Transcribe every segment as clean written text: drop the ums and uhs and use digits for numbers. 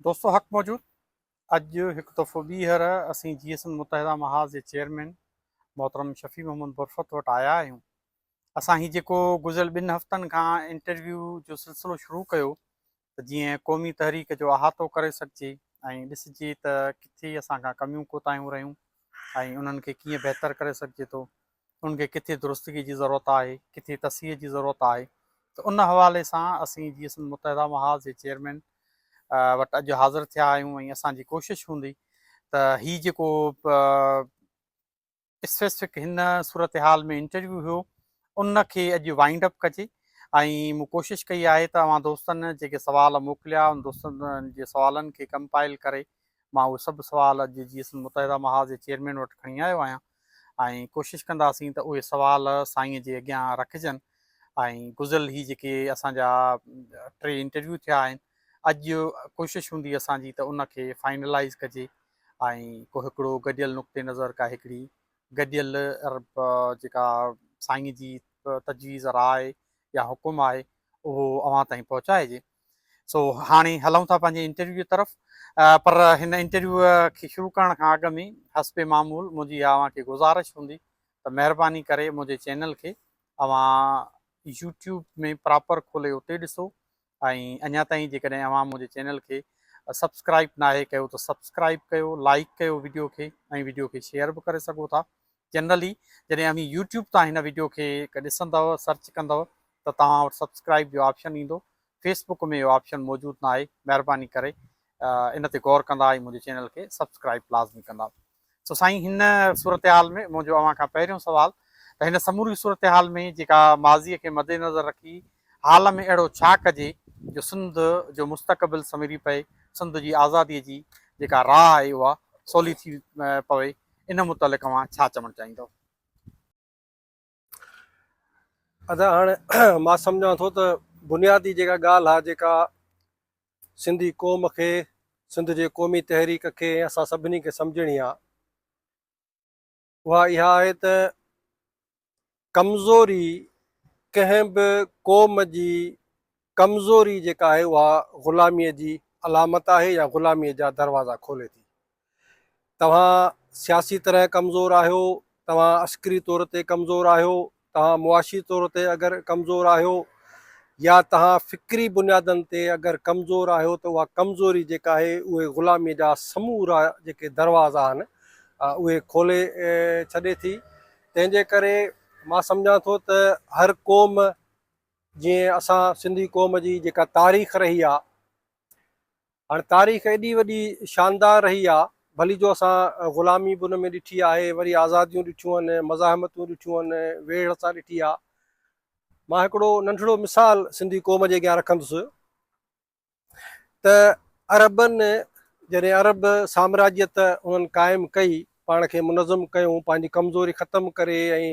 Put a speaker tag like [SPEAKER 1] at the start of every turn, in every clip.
[SPEAKER 1] دوستو حق موجود اڄ هڪ دفعو ٻيهر اسين جي ايس اين متحده محاذ جي چيئرمين محترم شفيع محمد برفت وٽ آيا آهيون. اسان هي جيڪو گذريل ٻن هفتن کان انٽرويو جو سلسلو شروع ڪيو ته جيئن قومي تحريڪ جو احاطو ڪري سگهجي ۽ ڏسجي ته ڪٿي اسان کان ڪميون ڪوتاهيون رهيون ۽ انهن کي ڪيئن بهتر ڪري سگهجي ٿو. ان کي ڪٿي درستگي جي ضرورت آهي، ڪٿي تصحيح جي ضرورت آهي ته ان حوالي سان اسين جيئي سنڌ متحده محاذ جي چيئرمين وٽ اڄ حاضر ٿيا آهيون ۽ اسان جي ڪوشش هوندي ته هي جيڪو اسپيسفڪ هن صورتحال ۾ انٽرويو هيو ان کي اڄ وائنڊ اپ ڪجي ۽ مون ڪوشش ڪئي آهي ته اوهان دوستن جيڪي سوال موڪليا ان دوستن جي سوالن کي ڪمپائل ڪري مان اهي سڀ سوال اڄ جيئي سنڌ متحده محاذ جي چيئرمين وٽ کڻي آيو آهيان ۽ ڪوشش ڪنداسين ته اهي سوال سائين جي اڳيان رکجن ۽ گذريل هي جيڪي اسان جا ٽي انٽرويو ٿيا آهن اڄ ڪوشش هوندي اسان جي ته ان کي فائنلائز ڪجي ۽ ڪو هڪڙو گڏيل نقطي نظر ڪا هڪڙي گڏيل جيڪا سائين جي تجويز راء يا حڪم آهي اهو اوهان تائين پهچائجي. سو هاڻي هلون ٿا پنهنجي انٽرويو جي طرف پر هن انٽرويو کي شروع ڪرڻ کان اڳ ۾ حسب معمول منهنجي اها اوهان کي گذارش هوندي ته مهرباني ڪري منهنجي چينل کي اوهان يوٽيوب ۾ پراپر کولي اتي ڏسو ۽ اڃا تائين جيڪڏهن اوهان منهنجي چينل کي سبسڪرائب ناهي ڪيو ته سبسڪرائب ڪيو لائڪ ڪيو ويڊيو کي ۽ ويڊيو کي شيئر به ڪري سگهو ٿا جنرلي جڏهن اوهين يوٽيوب تان هن وڊيو کي ڏسندؤ سرچ ڪندؤ ته توهان وٽ سبسڪرائيب جو آپشن ايندو فيس بڪ ۾ اهو آپشن موجود ناهي مهرباني ڪري ان تي غور ڪندا ۽ منهنجي چينل کي سبسڪرائيب لازمي ڪندا سو سائين هن صورتحال ۾ منهنجو اوهان کان پهريون سوال ته هن سموري صورتحال ۾ جيڪا ماضي کي مدنظر رکي حال ۾ اهڙو ڇا ڪجي جو سنڌ جو مستقبل سنوري پئي سنڌ جي آزادي جي جيڪا راهه آهي اها سولي ٿي پوي ان متعلق اوهان ڇا چوڻ چاهيندؤ؟
[SPEAKER 2] ادا هاڻ مان سمجهان ٿو ته بنيادي جيڪا ڳالهه آهي جيڪا سنڌي قوم کي سنڌ جي قومي تحريڪ کي ۽ اسان سڀني کي سمجهڻي آهي اها اها آهي ته ڪمزوري ڪنهن به قوم جي ڪمزوري جيڪا آهي اها غلاميء جي علامت آهي يا غلاميء جا دروازا کولي ٿي. توهان سياسي طرح ڪمزور آهيو، توهان عسڪري طور تي ڪمزور آهيو، توهان معاشي طور تي اگر ڪمزور آهيو يا توهان فڪري بنيادن تي اگر ڪمزور آهيو ته اها ڪمزوري جيڪا آهي اهي غلاميء جا سمورا جيڪي دروازا آهن اهي کولي ڇڏي ٿي. تنهن جي ڪري مان سمجهان ٿو ته هر قوم جيئن اسان سنڌي قوم جي جيڪا تاريخ رهي آ هاڻي تاريخ ايڏي وڏي شاندار رهي آ ڀلي جو اسان غلامي به ان ۾ ڏٺي آهي وري آزاديون ڏٺيون آهن مزاحمتون ڏٺيون آهن ويڙهه اسان ڏٺي آ مان هڪڙو ننڍڙو مثال سنڌي قوم جي اڳيان رکندس ته عربن جڏهن عرب سامراجيت انهن قائم ڪئي، پاڻ کي منظم ڪيون، پنهنجي ڪمزوري ختم ڪري ۽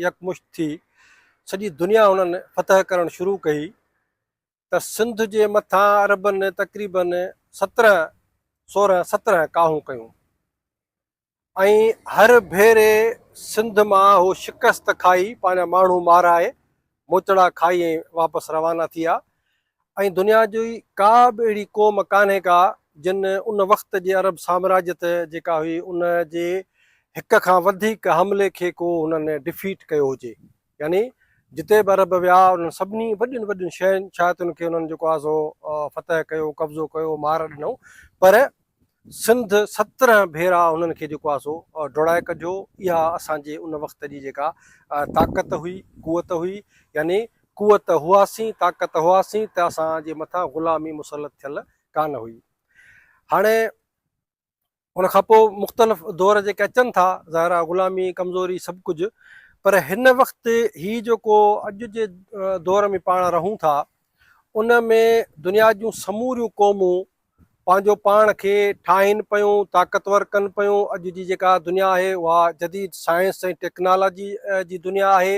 [SPEAKER 2] يڪمشت ٿي سڄي دنيا انهن فتح ڪرڻ شروع ڪئي ته سنڌ جي مٿان عربن تقريبن سترهن سورهن سترهن ڪاهون ڪيون. ۽ هر ڀيري سنڌ مان هو شڪست کائي پنهنجا ماڻهو مارائي موچڙا کائي ۽ واپس روانا ٿي ويا ۽ دنيا جي ڪا به اهڙي قوم ڪانهي ڪا جن ان وقت جي عرب سامراجيت جيڪا هئي ان جي هڪ کان وڌيڪ حملي کي ڪو هنن ڊفيٽ ڪيو هجي يعني جتي به عرب ويا انهن سڀني وڏين وڏين شهنشاهتن کي انهن جيڪو آهي سو فتح ڪيو قبضو ڪيو مار ڏنو پر سنڌ 17 ڀيرا انهن کي جيڪو آهي سو ڊوڙائي ڪڍيو. اها اسان جي ان وقت جي جيڪا طاقت هئي، قوت هئي، يعني قوت هئاسين، طاقت هئاسين ته اسان جي مٿان غلامي مسلط ٿيل ڪانه هئي. هاڻي ان کان پوء مختلف دور جيڪي اچن ٿا، ظاهر آهي غلامي، ڪمزوري سڀ ڪجهه، پر هن وقت هي جيڪو اڄ جي دور ۾ پاڻ رهون ٿا، ان ۾ دنيا جون سموريون قومون پنهنجو پاڻ کي ٺاهين پيون، طاقتور ڪن پيون، اڄ جي جيڪا دنيا آهي اها جديد سائنس ۽ ٽيڪنالاجي جي دنيا آهي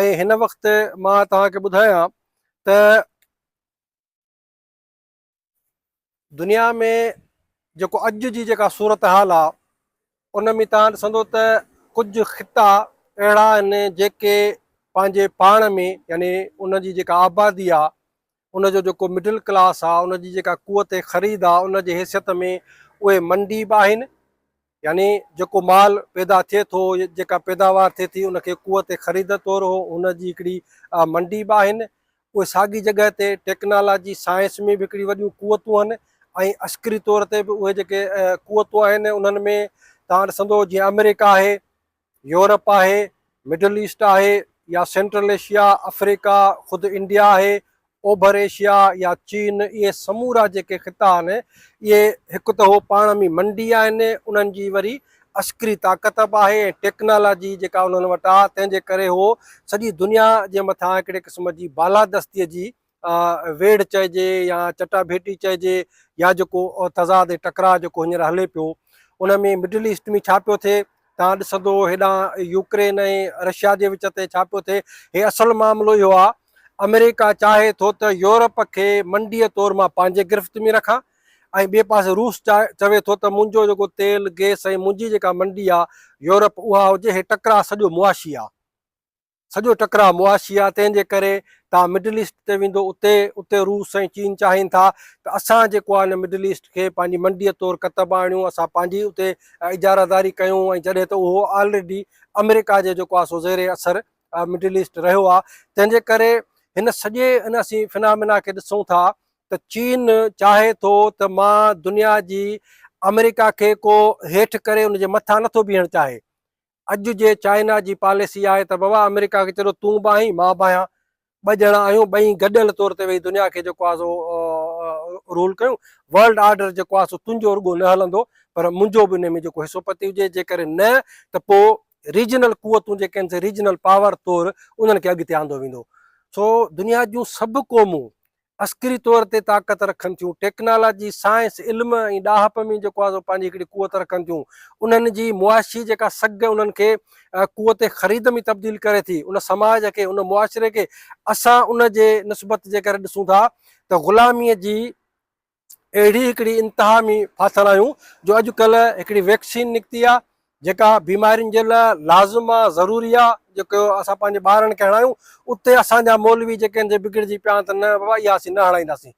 [SPEAKER 2] ۽ هن وقت مان توهان کي ٻڌايان ته دنيا ۾ جيڪو اڄ جي جيڪا صورتحال آهي ان ۾ توهان ڏسندو ته ڪجهه خطا اهڙا آهن جيڪي پنهنجي پاڻ ۾ يعني ان جي جيڪا آبادي آهي ان جو جيڪو مڊل ڪلاس آ، ان جي جيڪا قوت خريد آ، ان جي حيثيت ۾ اهي منڊي به آهن، يعني جيڪو مال پيدا ٿئي ٿو، جيڪا پيداوار ٿئي ٿي، ان کي قوت خريد طور هو ان جي هڪڙي منڊي به آهن. اهي ساڳي جڳهه تي ٽيڪنالاجي، سائنس ۾ به هڪڙي وڏيون قوتون آهن ۽ عسڪري طور تي به اهي جيڪي قوتون آهن انهن ۾ توهان ڏسندو جيئن آمريڪا آهي، يورپ آهي، مڊل ايسٽ آهي يا سينٽرل ايشيا، آفريڪا، خود انڊيا آهي، اوڀر ايشيا يا چين اهي سمورا جيڪي خطا آهن اهي هڪ ته هو پاڻ ۾ منڊي آهن انهن جي وري عسڪري طاقت به آهي ۽ ٽيڪنالاجي جيڪا انهن وٽ آهي تنهن جي ڪري هو سڄي دنيا جي مٿان هڪڙي قسم جي بالادستي جي ويڙهه چئجي يا چٽاڀيٽي چئجي يا جيڪو تضاد ۽ ٽڪراء جيڪو هينئر هلي پيو ان ۾ مڊل ايسٽ ۾ ڇا پيو ٿئي توهان ڏسندو هيڏانهن يوڪرين ۽ رشيا جي وچ تي ڇا پيو ٿئي هي اصل معاملو اهو آهي آمريڪا چاهي ٿو ته يورپ کي منڊيء طور مان پنهنجي گرفت ۾ رکان ۽ ٻئي پاسي روس چوي ٿو ته منهنجو جيڪو تيل گئس ۽ منهنجي جيڪا منڊي آهي يورپ اها هجي هي ٽڪراء سڄو معاشي آهي. سڄو ٽڪراء معاشي آ تنهن جي ڪري توهان مڊل ايسٽ تي ويندو اتي اتي روس ۽ چين چاهين ٿا ته اسان جيڪو آ ان مڊل ايسٽ کي پنهنجي منڊيء طور ڪتب آڻيون اسان پنهنجي اتي اجاره داري ڪيون ۽ جڏهن ته اهو آلريڊي آمريڪا جي جيڪو آ سو زير اثر مڊل ايسٽ رهيو آ تنهن جي ڪري هن سڄي ان اسين فنامينا کي ڏسون ٿا ته چين چاهي ٿو ته مان دنيا جي آمريڪا کي ڪو هيٺ ڪري ان جي مٿان نٿو بيهڻ چاهي اڄ جي چائنا جي پاليسي آهي ته بابا آمريڪا کي چلو تون به آهين مان به آهيان ٻه ڄڻا آهيون ٻئي گڏيل طور تي ويهي دنيا کي جيڪو آهي سو رول ڪيون ورلڊ آرڊر جيڪو آهي سو تنهنجو رڳو نه هلندو پر منهنجو به ان ۾ جيڪو حصو پتي هجي جيڪڏهن نه ته پوء ريجنل قوتون جيڪي آهن سي ريجنل پاور طور انهن کي اڳتي آندو ويندو سو دنيا جون سڀ قومون عسڪري طور تي طاقت رکن ٿيون، ٽيڪنالاجي، سائنس، علم ۽ ڏاهپ ۾ جيڪو آهي سو پنهنجي هڪڙي قوت رکن ٿيون، انهن جي معاشي جيڪا سگهه انهن کي قوت خريد ۾ تبديل ڪري ٿي، ان سماج کي، ان معاشري کي اسان ان جي نسبت جي ڪري ڏسون ٿا ته غلاميء جي اهڙي هڪڙي انتها ۾ ڦاٿل آهيون جو اڄ ڪلهه هڪڙي ويڪسين نڪتي آهي جيڪا بيمارين جي لاء لازم آ ضروري آ جيڪو اسان پنهنجي ٻارن کي هڻايون اتي اسان جا مولوي جيڪي آهن سي بگڙجي پيا آهن ته نه بابا اها اسين نه هڻائينداسين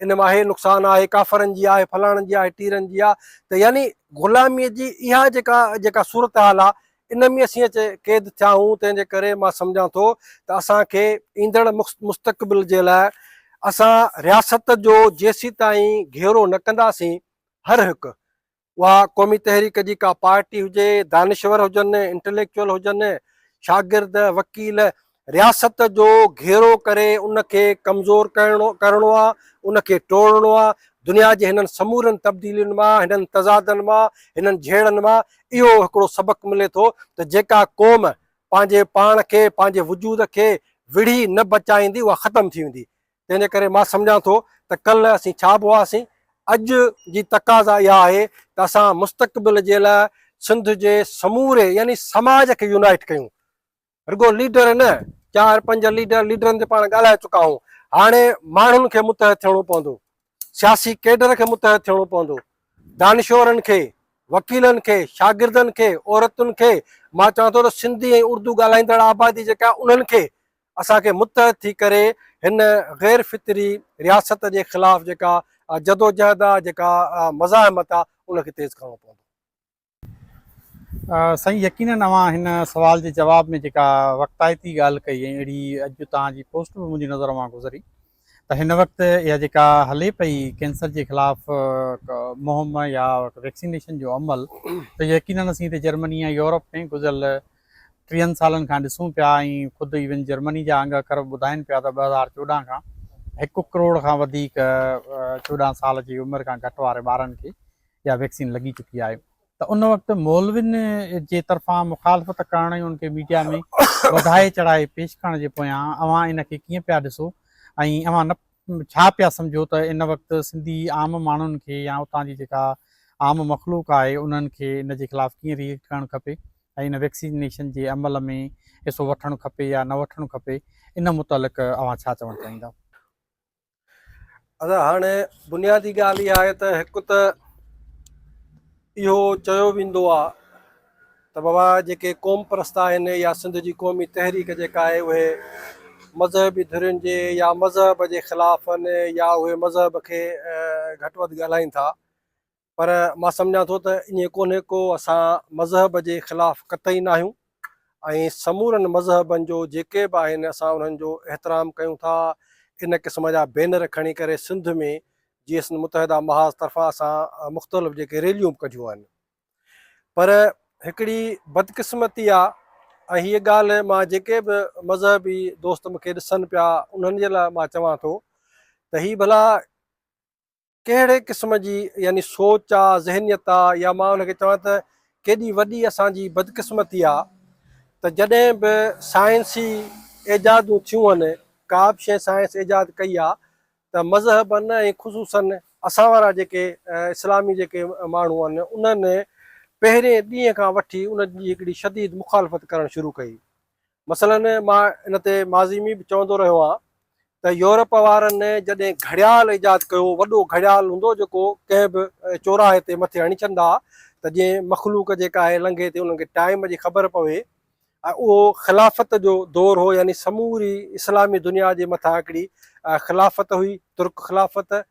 [SPEAKER 2] ان مان هي نقصان آهي ڪافرن جي آهي فلاڻن جي آهي ٽيرن جي آ ته يعني غلامي جي اها جيڪا جيڪا صورتحال آ ان ۾ اسين اچي قيد ٿيا آهيون تنهن جي ڪري مان سمجهان ٿو ته اسان کي ايندڙ مستقبل جي لاء اسان رياست جو جيسيتائين گهيرو نه ڪنداسين هر هڪ اها قومي تحريڪ جي ڪا پارٽي هجي، دانشور هجن، انٽليڪچوئل هجن، شاگرد، وڪيل، رياست جو گهيرو ڪري ان کي ڪمزور ڪرڻو ڪرڻو آ، ان کي ٽوڙڻو آ، دنيا جي هنن سمورن تبديلين مان، هنن تضادن مان، هنن جهيڙن مان اهو هڪڙو سبق ملي ٿو ته جيڪا قوم پنهنجي پاڻ کي، پنهنجي وجود کي وڙهي نه بچائيندي اها ختم ٿي ويندي. تنهن جي ڪري مان سمجهان ٿو ته ڪلهه اسين ڇا به هئاسين، اڄ جي تقاضا اها آهي ته اسان مستقبل جي لاء سنڌ جي سموري يعني سماج کي يونائيٽ ڪيون، رڳو ليڊر نه، چار پنج ليڊر، ليڊرن تي پاڻ ڳالهائي چڪا آهيون، هاڻي ماڻهن کي متحد ٿيڻو پوندو، سياسي ڪيڊر کي متحد ٿيڻو پوندو، دانشورن کي، وڪيلن کي، شاگردن کي، عورتن کي، مان چوان ٿو ته سنڌي ۽ اردو ڳالهائيندڙ آبادي جيڪا آهي انهن کي اسان کي متحد ٿي ڪري هن غير فطري رياست جي خلاف جيڪا جدوجهد آ جيڪا مزاحمت آ ان کي تيز ڪرڻو پوندو.
[SPEAKER 1] سائين يقينن اوهان هن سوال جي جواب ۾ جيڪا وقتائتي ڳالهه ڪئي ۽ اهڙي اڄ توهان جي پوسٽ به منهنجي نظر مان گذري ته هن وقت اها جيڪا هلي پئي ڪينسر جي خلاف مهم يا ويڪسينيشن جو عمل ته يقينن اسين هتي جرمني يا يورپ ۾ گذريل ٽيهن سالن کان ڏسون پيا ۽ خود ايون جرمني جا انگ اکر به ٻڌائين پيا ته 2014 کان هڪ ڪروڙ کان وڌيڪ 14 سال جي عمر کان گهٽ واري ٻارن کي اها ويڪسين لڳي چڪي آهي ته ان وقت مولوين جي طرفان مخالفت ڪرڻ ۽ ان کي ميڊيا ۾ وڌائي چڙهائي پيش ڪرڻ جي پويان اوهان ان کي ڪيئن پيا ڏسو ۽ اوهان نه ڇا پيا سمجهو ته ان وقت سنڌي عام ماڻهن کي يا اتان جي جيڪا عام مخلوق آهي انهن کي ان جي خلاف ڪيئن ري ايڪٽ ڪرڻ کپي ۽ ان ويڪسينيشن جي عمل ۾ حصو وٺڻ کپي يا نه وٺڻ کپي ان متعلق اوهان ڇا چوڻ چاهيندا؟
[SPEAKER 2] ادا هاڻي بنيادي ڳالهه اها آهي ته هڪ ته اهو چيو ويندو آهي ته بابا جيڪي قوم پرست آهن يا سنڌ جي قومي تحريڪ جيڪا آهي اهي مذهبي ڌرين جي يا مذهب جي خلاف آهن يا اهي مذهب کي گهٽ وڌ ڳالهائين ٿا پر مان سمجهان ٿو ته ائين ڪونهي ڪو اسان مذهب جي خلاف قطعي ناهيون ۽ سمورن مذهبن جو جيڪي به آهن اسان انهن جو احترام ڪيون ٿا ان قسم جا بينر کڻي ڪري سنڌ ۾ جيئي سنڌ متحده محاذ طرفان اسان مختلف جيڪي ريليون به ڪڍيون آهن پر هڪڙي بدقسمتي آ ۽ هيء ڳالهه مان جيڪي به مذهبي دوست مون کي ڏسن پيا انهن جي لاء مان چوان ٿو ته هي ڀلا ڪهڙي قسم جي يعني سوچ آ ذهنيت آ يا مان ان کي چوان ته ڪيڏي وڏي اسان جي بدقسمتي آ ته جڏهن به سائنسي ايجادون ٿيون آهن ڪا به شيء سائنس ايجاد ڪئي آ ته مذهبن ۽ خصوصاً اسان وارا جيڪي اسلامي جيڪي ماڻهو آهن انهن پهرين ڏينهن کان وٺي ان جي هڪڙي شديد مخالفت ڪرڻ شروع ڪئي. مثلاً مان ان تي ماضي ۾ به چوندو رهيو آهيان ته يورپ وارن جڏهن گهڙيال ايجاد ڪيو، وڏو گهڙيال هوندو جيڪو ڪنهن به چوراهي تي مٿي هڻي ڇڏندا ها ته جيئن مخلوق جيڪا آهي لنگهي ٿي انهن کي ٽائيم جي خبر پوي ۽ اهو خلافت جو دور هو يعني سموري اسلامي دنيا جي مٿان هڪڙي خلافت هئي، ترڪ خلافت،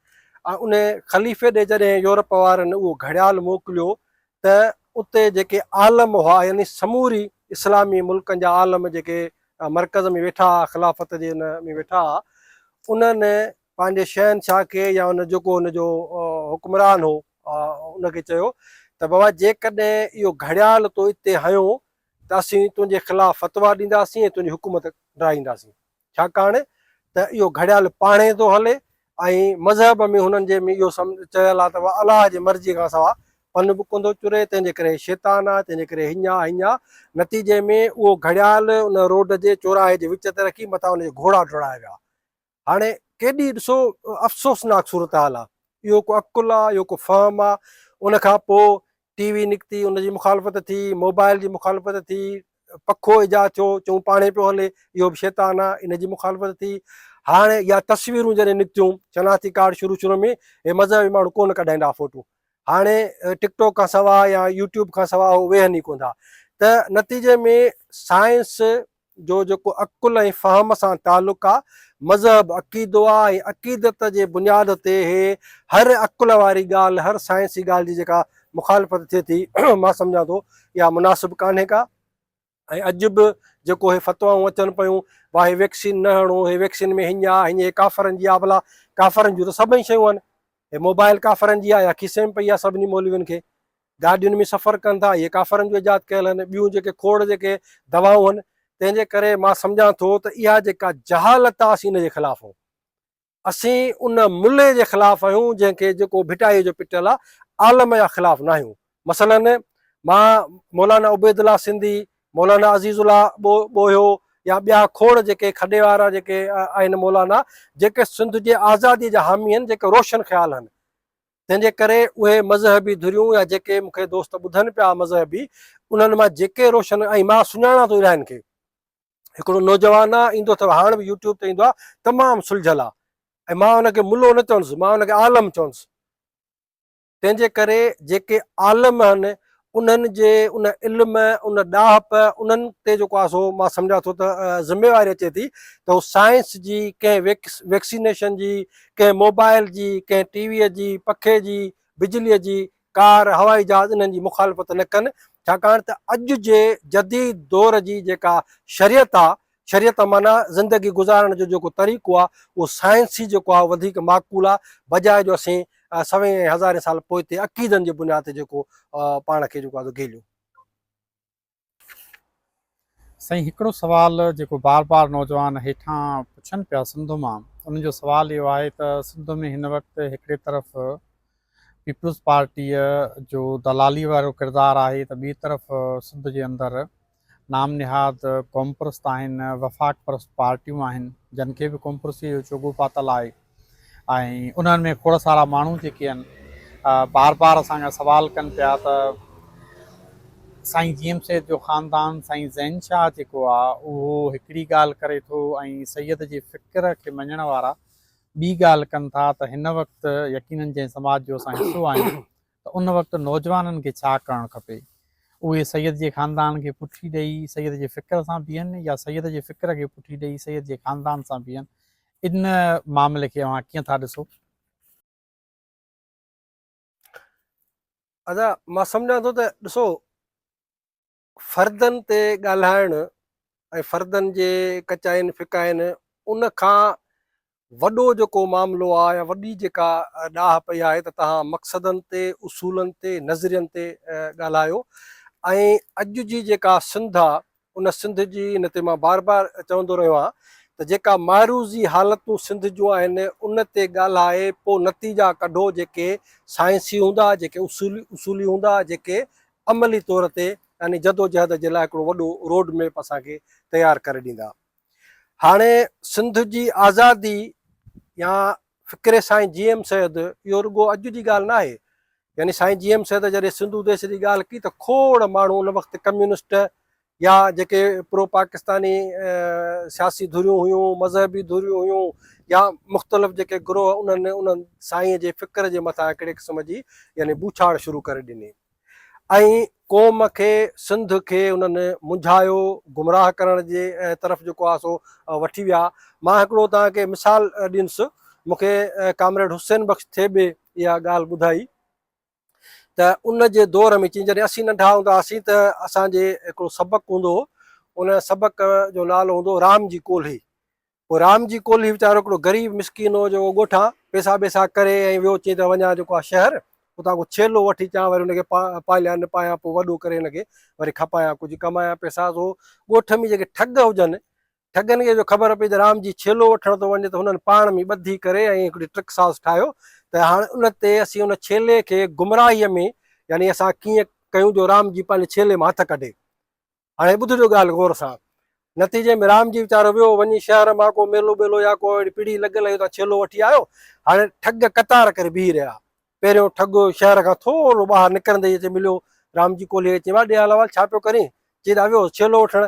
[SPEAKER 2] ۽ ان خليفي ڏي جڏهن يورپ وارن اهو گهڙيال موڪليو ته اتي جيڪي عالم هئا يعني سموري اسلامي ملڪن جا عالم جيڪي مرڪز ۾ ويٺا هئا خلافت جي ان ۾ ويٺا هئا انهن پنهنجي شهنشاهه کي يا ان جيڪو ان جو حڪمران هو ان کي چيو ته بابا جيڪڏهن اهو گهڙيال تو اتي هنيو ته اسين تنهنجي خلاف فتويٰ ڏينداسين ۽ تنهنجي حڪومت ڊاهينداسين، ڇاڪاڻ ته اهو گهڙيال پاڻهي ٿو هلي ۽ مذهب ۾ هنن جي ۾ اهو چيل آهي ته الله جي مرضيء کان سواء پن به ڪونه ٿو چري، تنهن جي ڪري هي شيطان آهي، تنهن جي ڪري هيئن آهي هيئن آهي. نتيجي ۾ اهو گهڙيال ان روڊ جي چوراهي جي وچ تي رکي مٿان ان جي گهوڙا ڊوڙايا ويا. هاڻي ڪيڏي ڏسو افسوسناڪ صورتحال آ، اهو ڪو عقل آ، اهو ڪو فهم آ، ان کان پوء ٽي وي نڪتي ان جي مخالفت ٿي، موبائل جي مخالفت ٿي، پکو ايجاد ٿيو چئون پاڻهي پيو هلي اهو به شيطان آ، ان جي مخالفت ٿي، هاڻي يا تصويرون جڏهن نڪتيون شناختي ڪارڊ شروع شروع ۾ هي مذهبي ماڻهو ڪونه ڪڍائيندا ها فوٽو، هاڻي ٽڪ ٽاڪ کان سواء يا يوٽيوب کان سواء هو ويهن ئي ڪونه ٿا ته نتيجي ۾ سائنس جو جيڪو عقل ۽ فهم سان تعلق آ، مذهب عقيدو آ ۽ عقيدت جي بنياد تي هي هر عقل واري ڳالهه، هر سائنسي ڳالهه جي جيڪا مخالفت ٿئي ٿي، مان سمجهان ٿو اها مناسب ڪانهي ڪا ۽ اڄ به جيڪو هي فتوائون اچن پيون وا هي ويڪسين نه هڻو، هي ويڪسين ۾ هيئن آ، هيئن هي ڪافرن جي آ، ڀلا ڪافرن جون ته سڀئي شيون آهن، هي موبائل ڪافرن جي آ يا کيسي ۾ پئي آ سڀني مولوين کي. گاڏين ۾ سفر ڪن ٿا اهي ڪافرن جو ايجاد ڪيل آهن ٻيون جيڪي کوڙ جيڪي دوائون آهن تنهن جي ڪري مان سمجهان ٿو ته اها جيڪا جهالت آهي اسين ان جي خلاف آهيون اسين ان ملي جي خلاف آهيون جنهن کي جيڪو ڀٽائي جو پٽيل آهي عالم جا خلاف نه آهيون مثلا مان مولانا عبيد الله سنڌي مولانا عزيز الله ٻوهيو يا ٻيا کوڙ جيڪي کڏي وارا جيڪي آهن مولانا جيڪي سنڌ جي آزادي جا حامي آهن جيڪي روشن خيال آهن تنهن جي ڪري اهي مذهبي ڌريون يا جيڪي مون کي دوست ٻڌن پيا مذهبي انهن مان جيڪي روشن ۽ مان سڃاڻان ٿو الاهين کي هڪڙو نوجوان آ ايندو اٿو هاڻ به يوٽيوب تي ايندو آ تمام سلجهيل آ ۽ مان ان کي ملو نه چوندس مان ان کي عالم چوندس تنهن جي ڪري جيڪي عالم آهن انهن جي ان علم، ان ڏاهپ، انهن تي جيڪو آهي سو مان سمجهان ٿو ته ذميواري اچي ٿي ته هو سائنس جي ڪنهن ويڪسينيشن جي، ڪنهن موبائل جي، ڪنهن ٽي ويء جي، پکي جي، بجليء جي، ڪار، هوائي جهاز انهن جي مخالفت نه ڪن ڇاڪاڻ ته اڄ جي جديد دور جي جيڪا شريعت آهي شريعت معنيٰ زندگي گذارڻ جو جيڪو طريقو آهي اهو سائنسي جيڪو آهي وڌيڪ معقول آهي بجاء جو اسين سوين ۽ هزارين سال پوئتي عقيدن جي بنياد تي جيڪو پاڻ کي جيڪو آهي سو گهيليون.
[SPEAKER 1] سائين هڪڙو سوال جيڪو بار بار نوجوان هيٺان پڇن پيا سنڌ مان انهن جو سوال اهو آهي ته سنڌ ۾ هن وقت هڪڙي طرف پيپلز پارٽيء جو دلالي وارو ڪردار آهي ته ٻي طرف سنڌ جي اندر نام نهاد قومپرست آهن، وفاق پرست پارٽيون آهن، جن کي به قومپرستيء جو چوغو پاتل آهي ۽ انهن ۾ کوڙ سارا ماڻهو جيڪي آهن بار بار اسان کان سوال ڪن پيا ته سائين جي ايم سيد جو خاندان سائين زين شاهه جيڪو آهي اهو هڪڙي ڳالهه ڪري ٿو ۽ سيد جي فڪر کي مڃڻ وارا ٻي ڳالهه ڪن ٿا ته هن وقت يقينن جنهن سماج جو اسان حصو آهيون ته ان وقت نوجوانن کي ڇا ڪرڻ کپي؟ اهي سيد جي خاندان کي پٺي ڏئي سيد جي فڪر سان بيهن يا سيد جي فڪر کي پٺي ڏئي سيد جي خاندان سان بيهن ان معاملي کي اوهان ڪيئن ٿا ڏسو؟
[SPEAKER 2] ادا مان سمجهان ٿو ته ڏسو فردن تي ڳالهائڻ ۽ فردن جي ڪچاين ڦڪاين ان کان وڏو جيڪو معاملو آهي يا وڏي جيڪا ڏاهه پئي آهي ته توهان مقصدن تي، اصولن تي، نظرين تي ڳالهايو ۽ اڄ جي جيڪا سنڌ آ ان سنڌ جي ان تي مان بار بار چوندو رهيو آهيان ته جيڪا معروضي حالتون سنڌ جون آهن ان تي ڳالهائي پوء نتيجا ڪڍو جيڪي سائنسي هوندا، جيڪي اصولي هوندا، جيڪي عملي طور تي يعني جدوجهد جي لاء هڪڙو وڏو روڊ ميپ اسان کي تيار ڪري ڏيندا. هاڻي سنڌ جي آزادي يا فڪر سائين جي ايم سيد اهو رڳو اڄ جي ڳالهه ناهي يعني سائين جي ايم سيد جڏهن سنڌو ديش جي ڳالهه ڪئي ته کوڙ ماڻهو ان وقت ڪميونسٽ يا جيڪي پرو پاڪستاني سياسي ڌريون هيون مذهبي ڌريون هيون يا مختلف جيڪي گروهه انهن انهن سائين جي فڪر جي مٿان هڪڙي قسم جي يعني بوڇاڙ شروع ڪري ڏني ۽ قوم کي سنڌ کي انهن منجهايو گمراهه ڪرڻ جي طرف جيڪو آهي سو وٺي ويا مان هڪڙو توهان کي مثال ڏيندس مون کي ڪامريڊ حسين بخش ٿيٻي اها ڳالهه ٻڌائي ته ان جي دور ۾ چين جڏهن اسين ننڍا هوندا هئاسين ته اسان جي هڪڙو سبق هوندو هو ان سبق جو نالو هوندو رام جي ڪولهي پوء رام جي ڪولهي ويچارو هڪڙو غريب مسڪين هو جيڪو ڳوٺان پئسا ٻئسا ڪري ۽ ويو چي ته وڃان جيڪو آهي شهر اتان ڪو ڇيلو وٺي اچان وري ان کي پاليان نپايان پوء وڏو ڪري ان کي وري کپايان ڪجهه ڪمايان پئسا سو ڳوٺ ۾ جيڪي ٺڳ هجن ٺڳن کي جو خبر پئي ته رام جي ڇيلو وٺڻ ٿو وڃي ته هنن پاڻ ۾ ٻڌي ڪري ۽ هڪڙي ٽرڪ ساز ٺاهيو ته هاڻ ان تي اسين ان ڇيلي کي گمراهيء ۾ يعني اسان ڪيئن ڪيون جو رام جي پنهنجي ڇيلي مان هٿ ڪڍي. هاڻي ٻڌجو ڳالهه غور سان. نتيجي ۾ رام جي ويچارو ويو، وڃي شهر مان ڪو ميلو ٻيلو يا ڪو اهڙي پڙي لڳل هئي اتان ڇيلو وٺي آيو. هاڻي ٺڳ قطار ڪري بيهي رهيا. پهريون ٺڳ شهر کان ٿورو ٻاهر نڪرندي ئي اچي مليو. رام جي ڪولهيء کي چيائين، ڏي حال احوال ڇا پيو ڪرين؟ چي ته ويو هوس ڇيلو وٺڻ.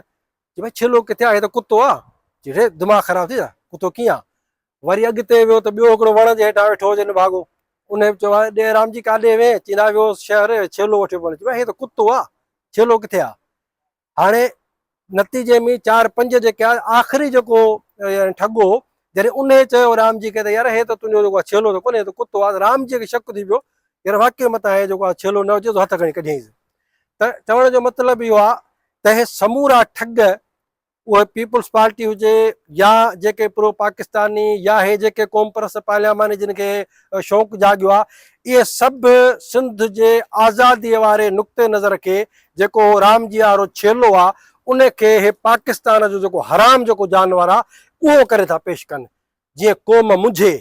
[SPEAKER 2] چي ڀائي ڇيلو ڪٿي آهي؟ هي ته ڪتو آ. چي ڙي دماغ خراب ٿي ويو، ڪتو ڪيئن آ؟ وري اڳتي ويو ته ٻيو هڪڙو وڻ جي هيٺان ويٺو هجي نڀاڳو. انهيء به چيو، ڏي رام جي ڪاڏي وئين؟ چي ته ويو هوس شهر ڇيلو وٺيو پيو وڃان. چي ڀائي هي ته ڪتو آ. ڇيلو ڪٿي آ؟ هاڻي نتيجي ۾ چار پنج جيڪي آ آخري جيڪو يعني ٺڳ هو جڏهن انهي چيو رام جي کي ته يار هي ته تنهنجو جيڪو آ ڇيلو ته ڪونهي هي ته ڪتو آ رام جي کي شڪ ٿي پيو يار واقعي متان هي جيڪو آ ڇيلو نه هجي ته هٿ کڻي ڪڍيائينس ته چوڻ جو مطلب اهو آ ته هي سمورا ٺڳ اهي پيپلز پارٽي هجي يا جيڪي پرو پاڪستاني يا هي جيڪي قوم پرست پارلياماني جن کي شوق جاڳيو آهي اهي سڀ سنڌ جي آزادي واري نقطي نظر کي جيڪو رام جي وارو ڇيلو آهي ان کي هي پاڪستان جو جيڪو حرام جيڪو جانور آهي اهو ڪري ٿا پيش ڪن جيئن قوم منجهي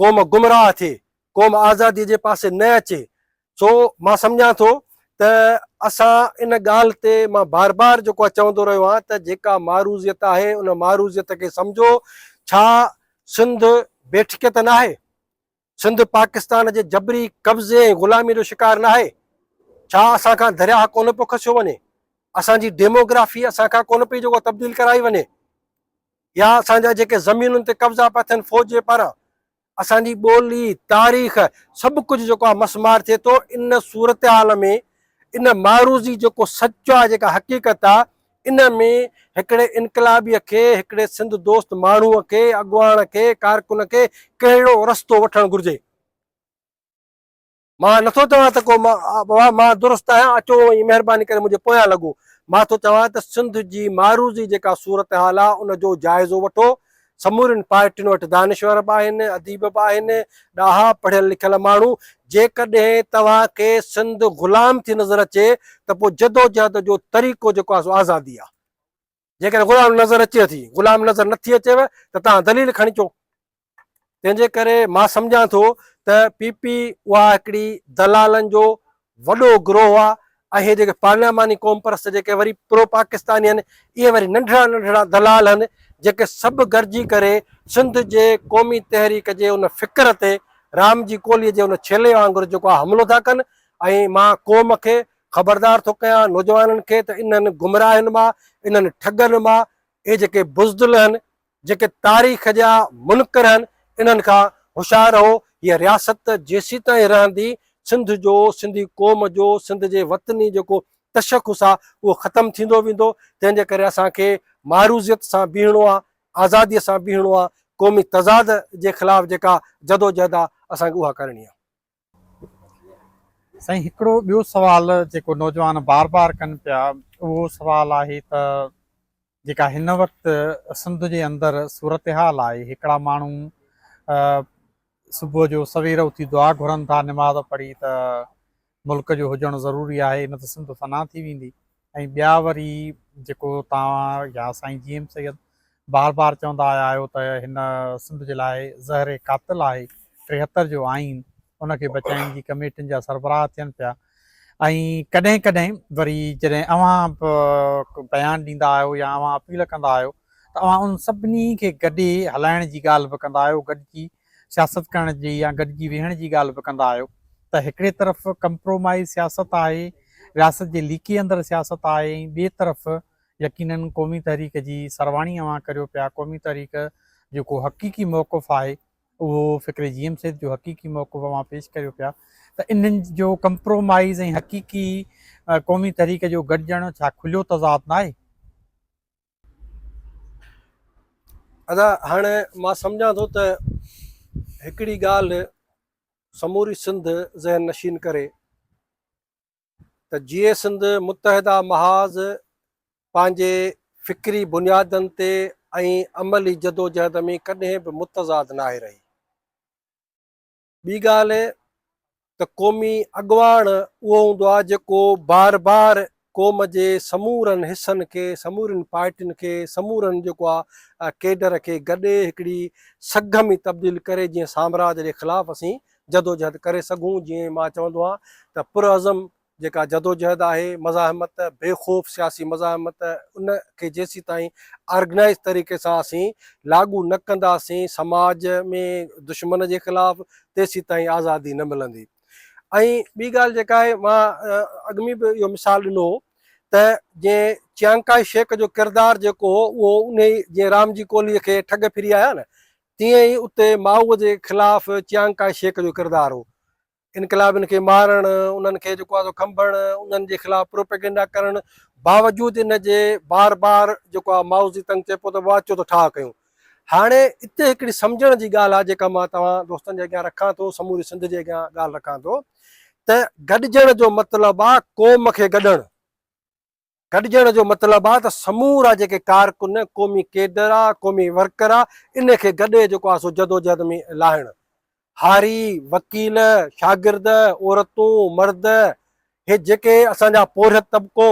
[SPEAKER 2] قوم گمراهه ٿئي، قوم آزاديء جي پاسي نه اچي، سو مان سمجهان ٿو ته اسان ان ڳالهه تي مان بار بار جيڪو آهي چوندو رهيو آهيان ته جيڪا معروضيت آهي ان معروضيت کي سمجهو، ڇا سنڌ بيٺڪيت ناهي؟ سنڌ پاڪستان جي جبري قبضي ۽ غلاميء جو شڪار ناهي؟ ڇا اسان کان درياهه ڪونه پيو کسيو وڃي؟ اسان جي ڊيموگرافي اسان کان ڪونه پئي جيڪو تبديل ڪرائي وڃي؟ يا اسان جا جيڪي زمينن تي قبضا پيا ٿين فوج جي پاران، اسان جي ٻولي، تاريخ سڀ ڪجهه جيڪو آهي مسمار ٿئي ٿو، ان صورتحال ۾ ان معروضي جيڪو سچ آهي جيڪا حقيقت آهي ان ۾ هڪڙي انقلابيء کي، هڪڙي سنڌ دوست ماڻهوء کي، اڳواڻ کي، ڪارڪن کي ڪهڙو رستو وٺڻ گهرجي؟ مان نٿو چوان ته ڪو بابا مان درست آهيان اچو ۽ مهرباني ڪري منهنجي پويان لڳو. مان ٿو چوان ته سنڌ جي معروضي جيڪا صورتحال آهي ان جو جائزو وٺو. سمورين پارٽين وٽ دانشور به آهن، اديب به آهن، ڏاها پڙهيل لکيل ماڻهو. جيڪڏهن توهان کي سنڌ غلام ٿي نظر اچي ته پوء جدوجهد جو طريقو جيڪو آهي سو آزادي آهي. جيڪڏهن غلام نظر اچي ٿي، غلام نظر نٿي اچيو ته توهان دليل کڻي اچو. تنهن جي ڪري مان سمجهان ٿو ته پي پي اها هڪڙي دلالن جو وڏو گروهه آهي ۽ هي جيڪي پارلياماني قومپرست جيڪي وري پرو پاڪستاني آهن اهي وري ننڍڙا ننڍڙا دلال آهن جيڪي سڀ گڏجي ڪري سنڌ جي قومي تحريڪ جي ان فڪر تي رام جي ڪولهي جي ان ڇيلي وانگر جيڪو آهي حملو ٿا ڪن ۽ مان قوم کي خبردار ٿو ڪيان نوجوانن کي ته انهن گمراهين مان انهن ٺڳن مان اهي جيڪي بزدل آهن جيڪي تاريخ جا منڪر آهن انهن کان هوشيار رهو، هيء رياست جيسيتائين رهندي سنڌ جو، سنڌي قوم جو، سنڌ جي وطني جيڪو تشخص آ اهو ختم ٿيندو ويندو، تنهن جي ڪري اسان کي معروضيت سان بيهڻو آ، آزاديء سان بيهڻو آ، قومي تضاد جي خلاف جيڪا جدوجهد آ اسان کي اها ڪرڻي آ.
[SPEAKER 1] سائين هڪڙو ٻيو سوال جيڪو نوجوان بار بار ڪن پيا اهو سوال آهي ته جيڪا هن وقت سنڌ جي اندر صورتحال آهي هڪڙا ماڻهو صبح جو سوير اٿي دعا گهرن ٿا نماز پڙهي ته ملڪ جو هجڻ ضروري آهي نه ته سنڌ فنا ٿي ويندي ۽ ٻيا وري جيڪو توهان يا سائين جي ايم سيد بار بار چوندا آيا آهيو ته هن سنڌ جي لاء زهر قاتل آهي 73 جو آئين ان کي بچائڻ جي ڪميٽين جا سربراهه ٿين پيا ۽ ڪڏهن ڪڏهن وري جڏهن اوهان به بيان ڏيندا آهيو يا اوهان اپيل ڪندا آهيو ته اوهان ان سڀني کي گڏي هلائڻ جي ڳالهه به ڪندا آهيو، گڏجي سياست ڪرڻ جي يا گڏجي ويهڻ جي ڳالهه به ڪندا آهيو ته هڪڙي طرف ڪمپرومائيز سياست آهي، رياست جي ليڪي اندر سياست آهي ۽ ٻئي طرف يقينن قومي تحريڪ جي سرواڻي اوهان ڪريو پيا، قومي تحريڪ جيڪو حقيقي موقف آهي اهو فڪر جي ايم سيد جو حقيقي موقف اوهان پيش ڪريو پيا ته انهن جو ڪمپرومائيز ۽ حقيقي قومي تحريڪ جو گڏجڻ ڇا کليو تضاد ناهي؟
[SPEAKER 2] ادا هاڻي مان سمجهان ٿو ته هڪڙي ڳالهه سموري سنڌ ذهن نشين ڪري ته جيئي سنڌ متحده محاذ پنهنجي فڪري بنيادن تي ۽ عملي جدوجهد ۾ ڪڏهن به متضاد ناهي رهي. ٻي ڳالهه ته قومي اڳواڻ اهو هوندو آهي جيڪو بار بار قوم جي سمورن حصن کي، سمورين پارٽين کي، سمورن جيڪو آهي ڪيڊر کي گڏي هڪڙي سگهه ۾ تبديل ڪري جيئن سامراج جي خلاف اسين جدوجهد ڪري سگهون جيئن مان چوندو آهيان ته پرعزم جيڪا جدوجهد آهي مزاحمت بي خوف سياسي مزاحمت ان کي جيسيتائين آرگنائيز طريقي سان اسين لاڳو نه ڪنداسين سماج ۾ دشمن جي خلاف تيسيتائين آزادي نه ملندي ۽ ٻي ڳالهه جيڪا آهي مان اڳ ۾ به اهو مثال ڏنو هو ته جيئن چيانڪائي شيڪ جو ڪردار جيڪو هو اهو انهي جيئن رام جي ڪولهي کي ٺڳ ڦري آيا نه تيئن ئي اتي مائوء جي خلاف چيانگ ڪائي شيڪ جو ڪردار هو. انقلابين کي مارڻ، انهن کي جيڪو آهي سو کنڀڻ، انهن جي خلاف پروپيگنڊا ڪرڻ باوجود ان جي بار بار جيڪو آهي مائو زي تنگ چئي پيو ته بابا اچو ته ٺاهه ڪيون. هاڻي اتي هڪڙي سمجهڻ جي ڳالهه آهي جيڪا مان توهان دوستن جي اڳيان رکان ٿو، سموري سنڌ جي اڳيان ڳالهه رکان ٿو ته گڏجڻ جو مطلب آهي قوم کي گڏڻ. گڏجڻ جو مطلب آ ته سمورا جيڪي ڪارڪن، قومي ڪيڊر آ، قومي ورڪر آ، ان کي گڏي جيڪو آ سو جدوجهد ۾ لاهڻ. هاري، وڪيل، شاگرد، عورتون، مرد، هي جيڪي اسان جا پورهيت طبقو،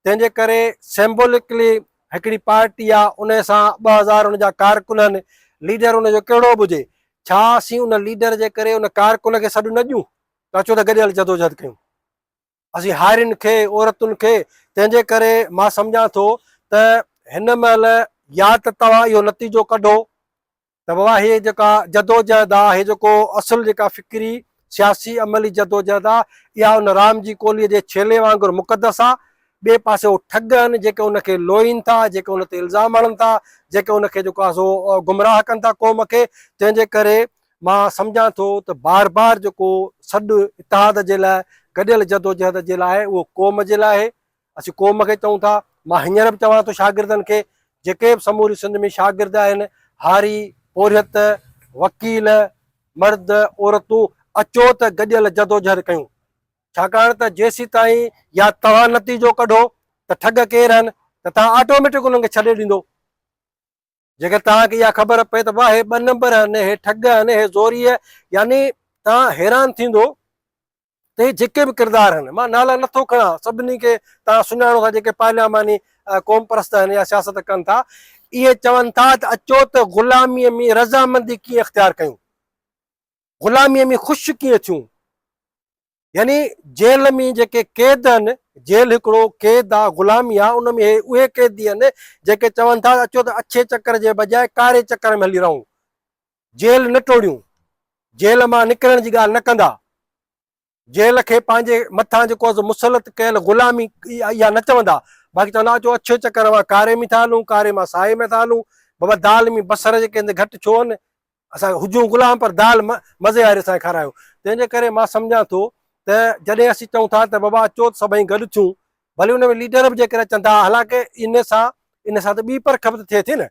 [SPEAKER 2] تنهن جي ڪري سيمبولڪلي هڪڙي پارٽي آ، ان سان 2000 ان جا ڪارڪن آهن، ليڊر ان جو ڪهڙو به هجي، ڇا اسين ان ليڊر جي ڪري ان ڪارڪن کي سڏ نه ڏيون ته اچو ته گڏيل جدوجهد ڪيون. اسين هارين کي، عورتن کي، تنهن جي ڪري مان سمجهان ٿو ته هن مهل يا ته توهان اهو نتيجو ڪڍو ته بابا هي جيڪا جدوجهد آ، هي جيڪو اصل جيڪا فڪري، سياسي، عملي جدوجهد آ، اها ان رام جي ڪولهيء جي ڇيلي وانگر مقدس آ. ٻئي پاسي هو ٺڳ آهن جيڪي ان کي لوئين ٿا، جيڪي ان تي الزام هڻن ٿا، جيڪي ان کي جيڪو آ سو گمراهه ڪن ٿا قوم کي، تنهن جي ڪري مان سمجهان ٿو ته بار بار جيڪو سڏ اتحاد جي لاء گڏيل جدوجهد جي لاء آهي اهو قوم جي لاء آهي اسين قوم کي چئون ٿا مان هينئر به چوان ٿو شاگردن کي جيڪي به سموري سنڌ ۾ شاگرد آهن هاري پورهيت وڪيل مرد عورتون اچو ته گڏيل جدوجهد ڪيون ڇاڪاڻ ته جيسيتائين يا توهان نتيجو ڪڍو ته ٺڳ ڪير آهن ته توهان آٽوميٽڪ انهن کي ڇڏي ڏيندو. جيڪر توهان کي اها خبر پئي ته واهه هي ٻه نمبر آهن، هي ٺڳ آهن، هي زوريء يعني توهان حيران ٿيندو ته هي جيڪي به ڪردار آهن، مان نالا نٿو کڻان، سڀني کي توهان سڃاڻو ٿا جيڪي پارلياماني قومپرست آهن يا سياست ڪن ٿا، اهي چون ٿا ته اچو ته غلاميء ۾ رضامندي ڪيئن اختيار ڪيون، غلاميء ۾ خوش ڪيئن ٿيون. يعني جيل ۾ جيڪي قيد آهن، جيل هڪڙو قيد آ، غلامي آ، ان ۾ هي اهي قيدي آهن جيڪي چون ٿا اچو ته اڇي چڪر جي بجاء ڪاري چڪر ۾ هلي رهون، جيل نه ٽوڙيون، جيل مان نڪرڻ جي ڳالهه نه ڪندا، جيل کي پنهنجي مٿان جيڪو آ سو مسلط ڪيل غلامي اها نه چوندا، باقي چوندا اچو اڇي چڪر مان ڪاري ۾ ٿا هلون، ڪاري مان سائي ۾ ٿا هلون، بابا دال ۾ بصر جيڪي آهن گهٽ ڇو آهن، اسان هجون غلام پر دال مزي واري اسان کي کارايو. تنهن جي ڪري مان سمجهان ٿو ته جڏهن اسين چئون ٿا ته بابا اچو ته سڀئي گڏ ٿيون ڀلي ان ۾ ليڊر به جيڪڏهن اچن ٿا، حالانڪه ان سان ان سان ته ٻي پرک به ته ٿئي ٿي نه.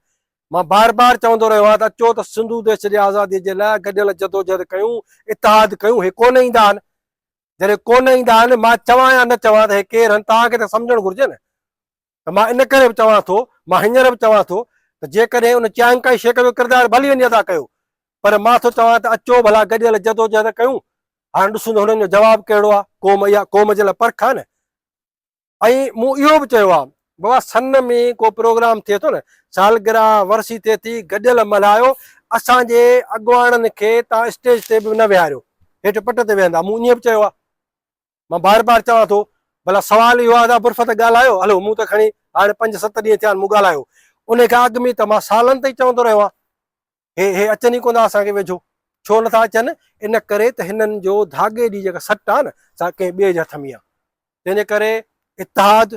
[SPEAKER 2] مان بار بار چوندو رهيو آهيان ته اچو ته سنڌو ديش جي آزادي جي لاء گڏيل جدوجهد ڪيون، اتحاد ڪيون، هي ڪونه ايندا آهن. جڏهن ڪونه ايندا آهن، مان چوان يا نه چوان ته هي ڪير آهن، توهان کي ته سمجهڻ گهرجي نه. ته مان ان ڪري به چوان ٿو، مان هينئر به چوان ٿو ته جيڪڏهن ان چيانگ ڪائي شيڪ جو ڪردار ڀلي وڃي ادا ڪيو پر مان ٿو چوان ته اچو ڀلا گڏيل جدوجهد ڪيون، هاڻ ڏسون ته هنن جو جواب ڪهڙو آهي، قوم اها قوم جي لاء پرک آهي نه. ۽ مون اهو به چيو آهي بابا سن ۾ ڪو پروگرام ٿئي ٿو نه، سالگرهه، ورسي ٿئي ٿي، گڏيل ملهايو، اسان جي اڳواڻن کي تان اسٽيج تي به نه ويهاريو، هيٺ پٽ تي ويهندا، مون ائين به چيو آهي. مان بار بار چوان ٿو، ڀلا سوال اهو آهي ته برفت ڳالهايو، هلو مون ته کڻي هاڻي پنج ست ڏينهن ٿيا آهن مون ڳالهايو، انهي کان اڳ ۾ ته مان سالن تائين چوندو رهيو آهيان، هي هي اچن ئي ڪونه ٿا اسان کي ويجهو، ڇو نٿا اچن؟ ان ڪري ته هنن جو ڌاڳي جي جيڪا سٽ آهي نه سا ڪنهن ٻئي جي هٿ ۾ آهي، تنهن جي ڪري اتحاد،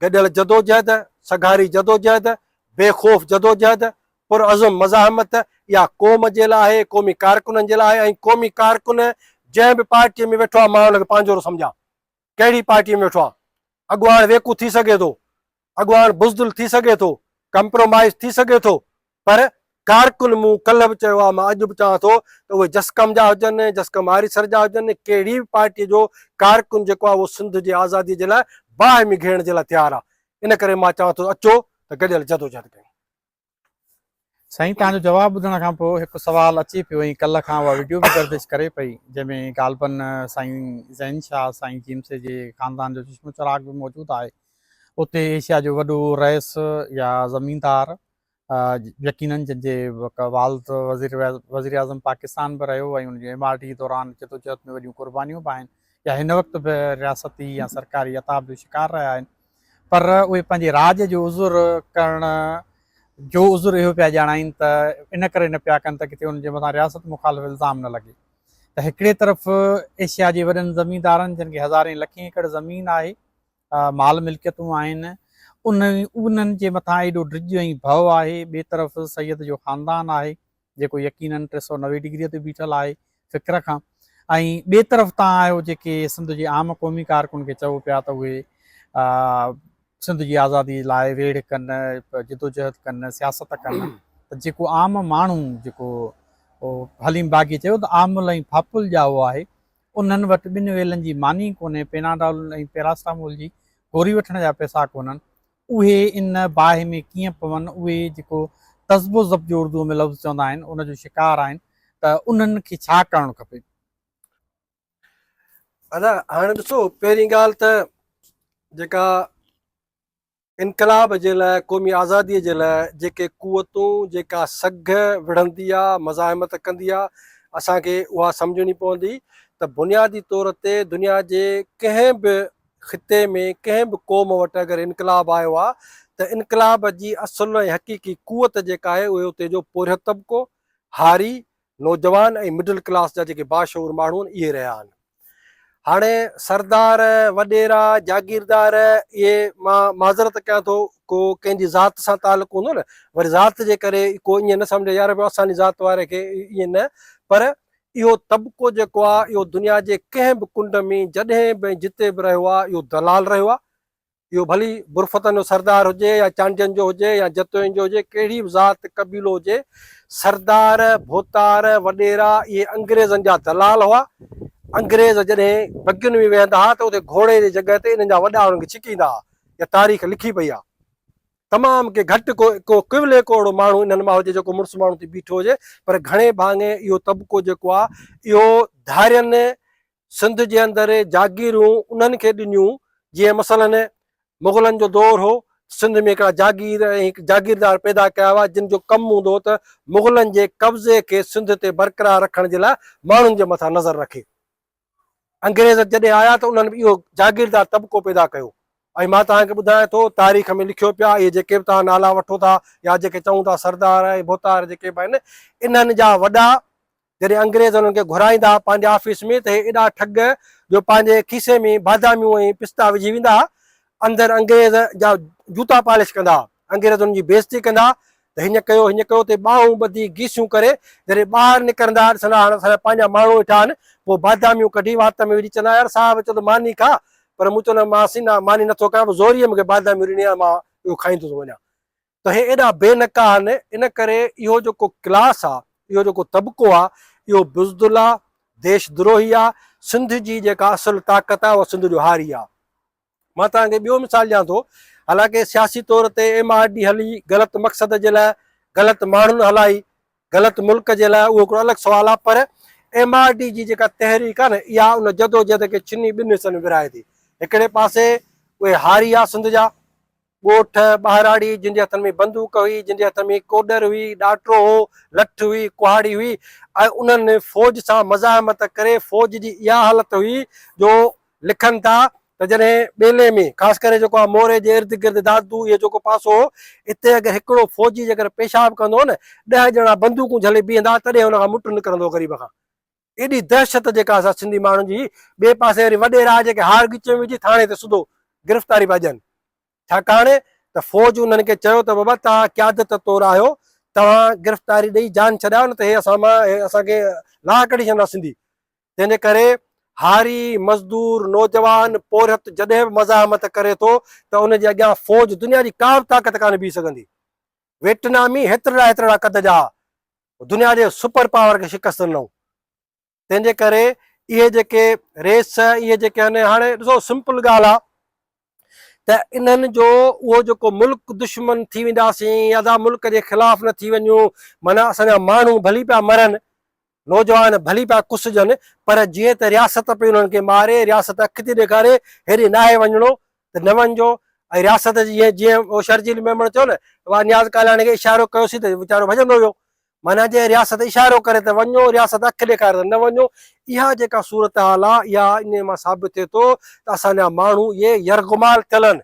[SPEAKER 2] گڏيل جدوجهد، سگهاري جدوجهد، بي خوف جدوجهد، پرعزم مزاحمت اها قوم جي لاء آهي، قومي ڪارڪنن جي لاء آهي ۽ قومي ڪارڪن جنهن به پارٽيء ۾ ويٺو آهي مان ان کي پنهنجو ٿو سمجهان. ڪهڙي پارٽيء ۾ ويٺو آهي. اڳواڻ ويڪو ٿي سگهي ٿو، اڳواڻ بزدل ٿي سگهي ٿو، ڪمپرومائيز ٿي سگهي ٿو پر ڪارڪن مون ڪلهه به چيو آهي مان اڄ به چوان ٿو ته اهي جسقم جا هجن، جسقم آريسر جا هجن، ڪهڙي به پارٽيء جو ڪارڪن جيڪو آهي اهو سنڌ جي آزاديء جي لاء باهه ۾ گهيڙڻ جي لاء تيار آهي. ان ڪري مان چوان ٿو اچو ته گڏيل جدوجهد ڪيون.
[SPEAKER 1] سائين توهان جو جواب ٻڌڻ کان پوء هڪ سوال اچي پيو ۽ ڪلهه کان اها وڊيو به گردش ڪري پئي جنهن ۾ غالبن سائين زين شاهه سائين جيمسي جي خاندان جو چشم و چراغ به موجود آهي اتي ايشيا جو وڏو رئيس يا زميندار يقينن جن جي والد وزير وزيراعظم پاڪستان به رهيو ۽ ان جي ايم آر ڊي دوران جدوجهد ۾ وڏيون قربانيون به آهن يا هن وقت به رياستي يا سرڪاري عتاب جو شڪار رهيا آهن پر اهي پنهنجي راڄ جو عذر ڪرڻ جو عذر اهو پيا ڄاڻائين ته ان ڪري نه پيا ڪن ته ڪٿي انهن جي مٿان رياست مخالف الزام نه لڳي ته هڪڙي طرف ايشيا جي وڏن زميندارن جن کي هزارين لکين ايڪڙ زمين آهي مال ملڪيتون آهن انهن جي مٿان ايڏو ڊڄ ۽ ڀؤ آهي ٻئي طرف سيد جو خاندان آهي جيڪو يقينن 390 ڊگريء تي بيٺل آهي فڪر کان ۽ ٻئي طرف تان آهيو جيڪي سنڌ جي عام قومي ڪارڪن کي چئو پيا ته اهي سنڌ جي آزادي لاء ويڙهه ڪن، جدوجهد ڪن، سياست ڪن ته جيڪو عام ماڻهو جيڪو حليم باغي چيو ته عامل ۽ ڦاپل ڄائو آهي انهن وٽ ٻن ويلن جي ماني ڪونهي، پيناڊول ۽ پيراسٽامول جي گوري وٺڻ جا پئسا ڪونهن اهي ان باهه ۾ ڪيئن پون، اهي جيڪو تذب و ضبط جو اردوء ۾ لفظ چوندا آهن، ان جو شڪار آهن ته انهن کي ڇا ڪرڻ کپي؟
[SPEAKER 2] ادا هاڻي ڏسو پهرين ڳالهه ته جيڪا انقلاب جي لاء قومي آزادي جي لاء جيڪي قوتون جيڪا سگهه وڙهندي آ مزاحمت ڪندي آ اسان کي اها سمجهڻي پوندي ته بنيادي طور تي دنيا جي ڪنهن به خطي ۾ ڪنهن به قوم وٽ اگر انقلاب آيو آ ته انقلاب جي اصل ۽ حقيقي قوت جيڪا آهي اهي اتي جو پورهيت طبقو، هاري، نوجوان ۽ مڊل ڪلاس جا جيڪي باشعور ماڻهو آهن اهي رهيا آهن. هاڻي سردار، وڏيرا، جاگيردار اهي مان معذرت ڪيان ٿو ڪو ڪنهن جي ذات سان تعلق هوندو نه وري ذات جي ڪري ڪو ائين نه سمجهي يار اسان جي ذات واري کي ائين نه پر اهو طبقو جيڪو آ اهو دنيا جي ڪنهن به ڪنڊ ۾ جڏهن به ۽ جتي به رهيو آ اهو دلال رهيو آ. اهو ڀلي برفتن جو سردار هجي يا چانڊين جو هجي يا جتوئين جو هجي ڪهڙي به ذات قبيلو هجي سردار، ڀوتار، وڏيرا اهي انگريزن جا دلال هئا. انگريز جڏهن بگين ۾ ويهندا ها ته اتي گهوڙي جي جڳهه تي انهن جا وڏا انهن کي ڇڪيندا ها. اها تاريخ لکي پئي آ. تمام ڪي گهٽ ڪو ڪو ڪولي ڪو اهڙو ماڻهو انهن مان هجي جيڪو مڙس ماڻهو ٿي بيٺو هجي پر گهڻي ڀاڱي اهو طبقو جيڪو آهي اهو ڌارين سنڌ جي اندر جاگيرون انهن کي ڏنيون جيئن مثلا مغلن جو دور هو سنڌ ۾ هڪڙا جاگير ۽ هڪ جاگيردار پيدا ڪيا هئا جن جو ڪم هوندو هو ته مغلن جي قبضي کي سنڌ تي برقرار رکڻ جي لاء ماڻهن جي مٿان نظر رکي. انگريز جڏهن آيا ته انهن به اهو جاگيردار طبقو پيدا ڪيو ۽ مان توهان کي ٻڌايان ٿو تاريخ ۾ لکيو پيو آهي اهي جيڪي به توهان نالا وٺو ٿا يا جيڪي چئون ٿا سردار ۽ ڀوتار جيڪي به آهن انهن جا وڏا جڏهن انگريز انهن کي گهرائيندا هئا پنهنجي آفيس ۾ ته هي ايڏا ٺڳ جو پنهنجي کيسي ۾ باداميون ۽ پستا وجهي ويندا هئا اندر انگريز جا جوتا پالش ڪندا هئا انگريز انهن جي بيعزتي ڪندا ته هيئن ڪيو هيئن ڪيو تي ٻانهون ٻڌي گيسيون ڪري جڏهن ٻاهر نڪرندا ڏسندا هاڻ اسان جا پنهنجا ماڻهو ويٺا آهن پوء باداميون ڪڍي وات ۾ وجهي چوندا يار صاحب چئو ته ماني کا پر پر مون چيو نه مان سين ماني نٿو کايان پوء زوريء مون کي باداميون ڏني ۽ مان اهو کائيندو ٿو وڃان ته هي ايڏا بي نڪا آهن ان ڪري اهو جيڪو ڪلاس آ اهو جيڪو طبقو آ اهو بزدل آ ديش دروهي آ سنڌ جي جيڪا اصل طاقت آ اها سنڌ جو هاري آ مان توهان کي ٻيو مثال ڏيان ٿو حالانڪه سياسي طور تي ايم آر ڊي هلي غلط مقصد جي لاء غلط ماڻهن هلائي غلط ملڪ جي لاء اهو هڪڙو الڳ سوال آ پر ايم آر ڊي جي جيڪا تحريڪ آ نه اها ان جدوجهد کي ڇني ٻن حصن ۾ ورهائي ٿي هڪڙي پاسي اهي هاري آ سنڌ جا ڳوٺ، ٻاهراڙي، جن جي هٿن ۾ بندوق هئي، جن جي هٿ ۾ ڪوڏر هئي، ڏاٽرو هو، لٺ هئي، ڪهاڙي هئي ۽ انهن فوج سان مزاحمت ڪري فوج جي اها حالت هئي جو لکن ٿا ته جڏهن ٻيلي ۾ خاص ڪري جيڪو آهي موري جي ارد گرد دادو اهو جيڪو پاسو هو اتي اگر هڪڙو فوجي جيڪر پيشاب ڪندو هو نه ڏهه ڄڻا بندوقون جهلي بيهندا تڏهن هن کان مٽ نڪرندو هو غريب کان. ايڏي دهشت جيڪا اسان سنڌي ماڻهن جي هئي، ٻئي پاسي وري وڏيرا جيڪي هار ڳچيء ۾ وجهي ٿاڻي تي سڌو گرفتاري پيا ڏين. ڇاڪاڻ ته فوج انهن کي چيو ته بابا توهان قيادت طور آهيو، توهان گرفتاري ڏئي جان ڇڏايو نه ته هي اسان مان هي اسان کي لاهه ڪڍي ڇڏيندا سنڌي. تنهن جي ڪري هاري، مزدور، نوجوان، پورهيت جڏهن به مزاحمت ڪري ٿو ته ان جي اڳيان فوج دنيا جي ڪا به طاقت ڪانه بيهي سگهندي. ويٽنامي هيترڙا هيترڙا قد جا ها، دنيا جي سپر پاور کي شڪست ڏنائون. تنهن جي ڪري اهي جيڪي ريس اهي جيڪي آهن هاڻي ڏسو سمپل ڳالهه آ ته انهن جو اهو جيڪو ملڪ دشمن ٿي وينداسين ادا ملڪ جي خلاف نه ٿي وڃون معنيٰ اسان جا ماڻهو ڀلي پيا مرن نوجوان ڀلي پيا ڪسجن پر جيئن ته رياست پئي انهن کي ماري رياست اک ٿي ڏيکاري هيڏي ناهي وڃڻو ته نه وڃجو ۽ رياست جي جيئن جيئن شرجيل ميمڻ چيو نه ته نياز ڪالاڻي کي اشارو ڪيوسين ته ويچارو ڀڄندو ويو معنيٰ جي رياست اشارو ڪري ته وڃو رياست اک ڏيکاري ته نه وڃو اها جيڪا صورتحال آهي اها انهي مان ثابت ٿئي ٿو ته اسان جا ماڻهو اهي يرغمال ٿيل آهن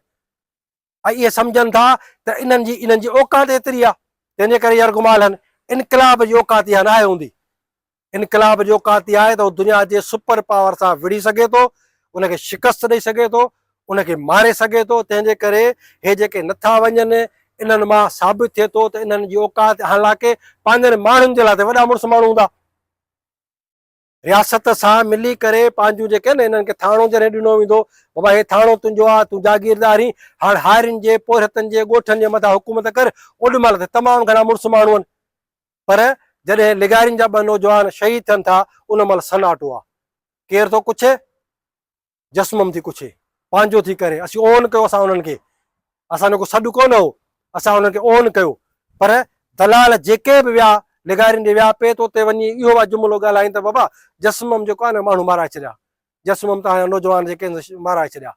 [SPEAKER 2] ۽ اهي سمجهن ٿا ته انهن جي انهن جي اوقات ايتري آهي تنهن جي ڪري يرغمال آهن انقلاب جي اوقات اها ناهي هوندي انقلاب جي اوقات اها آهي ته هو دنيا جي سپر پاور سان وڙهي سگهي ٿو، ان کي شڪست ڏئي سگهي ٿو، ان کي ماري سگهي ٿو، تنهن جي ڪري هي جيڪي نٿا وڃن انهن مان ثابت ٿئي ٿو ته انهن جي اوقات حالانڪه پنهنجن ماڻهن جي لاء ته وڏا مڙس ماڻهو هوندا. رياست سان ملي ڪري پنهنجون جيڪي آهن انهن کي ٿاڻو جڏهن ڏنو ويندو بابا هي ٿاڻو تنهنجو آهي تون جاگيردار آهين هاڻ هارين جي پورهيتن جي ڳوٺن جي مٿان حڪومت ڪر اوڏي مهل ته تمام گهڻا مڙس ماڻهو آهن پر جڏهن لغارين جا ٻه نوجوان شهيد ٿين ٿا ان مهل سناٽو آ. ڪير ٿو ڪڇي؟ جسمم ٿي ڪڇي. پنهنجو ٿي ڪري. اسين اون ڪيو اسان انهن کي. اسان جو ڪو سڏ ڪونه هو. اسان انهن کي اون ڪيو. پر دلال جيڪي به ويا لغارين ڏي ويا پئي ته اتي وڃي اهو وا جملو ڳالهائين ته بابا جسمم جيڪو آهي نه ماڻهو مارائي ڇڏيا. جسمم توهان جا نوجوان جيڪي آهن مارائي ڇڏيا.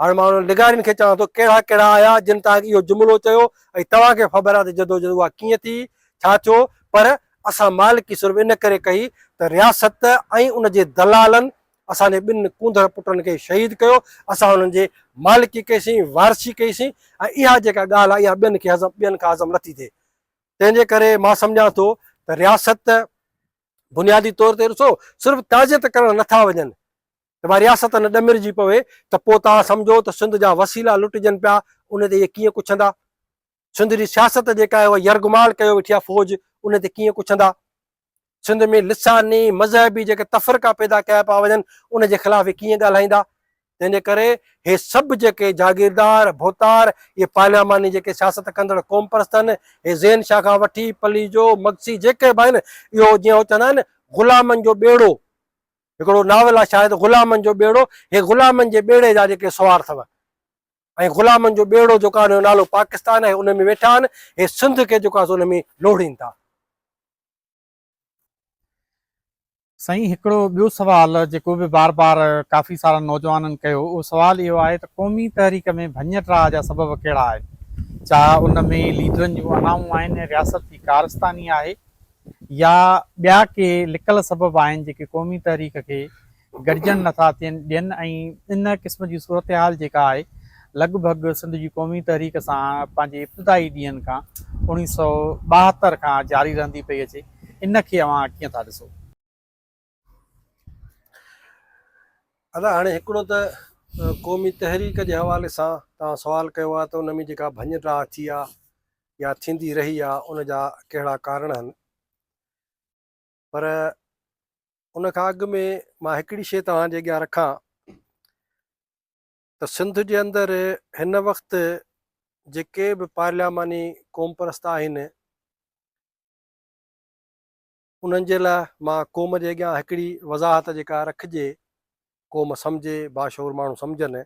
[SPEAKER 2] هاڻي مان انهن لغارين کي چوان ٿو ڪهڙا ڪهڙا آيا جن توهان کي اهو جملو چيو ۽ توهان کي خبر آهي ته جدوجهد اها ڪيئن ٿي ڇا ٿيو پر اسان مالڪي صرف ان ڪري ڪئي ته رياست ۽ ان جي دلالن اسان جي ٻن ڪونڌر پٽن کي شهيد ڪيو اسان انهن جي مالڪي ڪئي سين وارثي ڪئي سين ۽ اها جيڪا ڳالهه آهي اها ٻين کي هضم ٻين کان هضم نٿي ٿئي تنهن جي ڪري مان سمجهان ٿو ته رياست بنيادي طور تي ڏسو صرف تعزيت ڪرڻ نٿا وڃن ته ڀا رياست نه ڏمرجي پوي ته پوء توهان سمجهو ته سنڌ جا وسيلا لٽجن پيا ان تي اهي ڪيئن ڪڇندا؟ سنڌ جي سياست جيڪا آهي اها يرغمال ڪيو ويٺي آهي فوج ان تي ڪيئن ڪڇندا؟ سنڌ ۾ لساني، مذهبي جيڪي تفرقا پيدا ڪيا پيا وڃن ان جي خلاف اهي ڪيئن ڳالهائيندا؟ تنهن جي ڪري هي سڀ جيڪي جاگيردار، ڀوتار، اهي پارلياماني جيڪي سياست ڪندڙ قومپرست آهن، هي زين شاهه کان وٺي پليجو، مگسي جيڪي به آهن اهو جيئن هو چوندا آهن غلامن جو ٻيڙو هڪڙو ناول آ شايد غلامن جو ٻيڙو، هي غلامن جي ٻيڙي جا جيڪي سوار اٿو ۽ غلامن جو ٻيڙو جيڪو آهي ان جو نالو پاڪستان آهي ان ۾ ويٺا آهن، هي سنڌ کي جيڪو آهي سو ان ۾ لوڙهين ٿا.
[SPEAKER 1] سائين هڪڙو ٻيو سوال جيڪو به بار بار ڪافي سارن نوجوانن ڪيو اهو سوال اهو آهي ته قومي تحريڪ ۾ ڀڃ ڊاهه جا سبب ڪهڙا آهن؟ ڇا ان ۾ ليڊرن جون انائون آهن، رياست جي ڪارستاني آهي يا ٻيا ڪي لڪل سبب آهن جيڪي قومي تحريڪ کي گڏجڻ نٿا ڏين ۽ ان قسم جي صورتحال جيڪا آهي لڳ ڀڳ سنڌ جي قومي تحريڪ سان پنهنجي ابتدائي ڏينهن کان اوڻيهه سئو 72 کان جاري رهندي پئي اچي ان کي اوهان ڪيئن ٿا ڏسو؟
[SPEAKER 2] ادا هاڻي هڪڙو ته قومي تحريڪ جي حوالي سان توهان سوال ڪيو آهي ته ان ۾ جيڪا ڀڃ ڊاهه ٿي آهي يا ٿيندي رهي آهي ان جا ڪهڙا ڪارڻ آهن پر ان کان اڳ ۾ مان هڪڙي شيء توهان جي اڳيان رکان. ته سنڌ جي اندر هن وقت جيڪي به پارلياماني قومپرست آهن انهن جي لاء مان قوم جي اڳيان هڪڙي وضاحت جيڪا رکجي قوم سمجهي باشعور ماڻهو سمجهن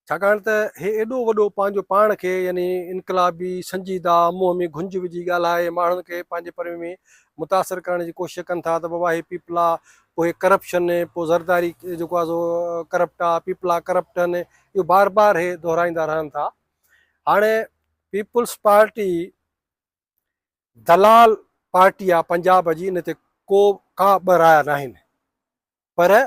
[SPEAKER 2] ڇاڪاڻ ته هي ايڏو وڏو پنهنجو پاڻ کي يعني انقلابي سنجيده منهن ۾ گهنج وجهي ڳالهائي ماڻهن کي پنهنجي پر ۾ متاثر ڪرڻ جي ڪوشش ڪن ٿا ته بابا هي پيپلا پوء هي ڪرپشن پوء زرداري جيڪو آهي سو ڪرپٽ آ پيپلا ڪرپٽ آهن اهو بار بار هي دهرائيندا رهن ٿا هاڻي پيپلز پارٽي دلال پارٽي آ پنجاب جي ان تي ڪو ڪا ٻه رايا ناهن پر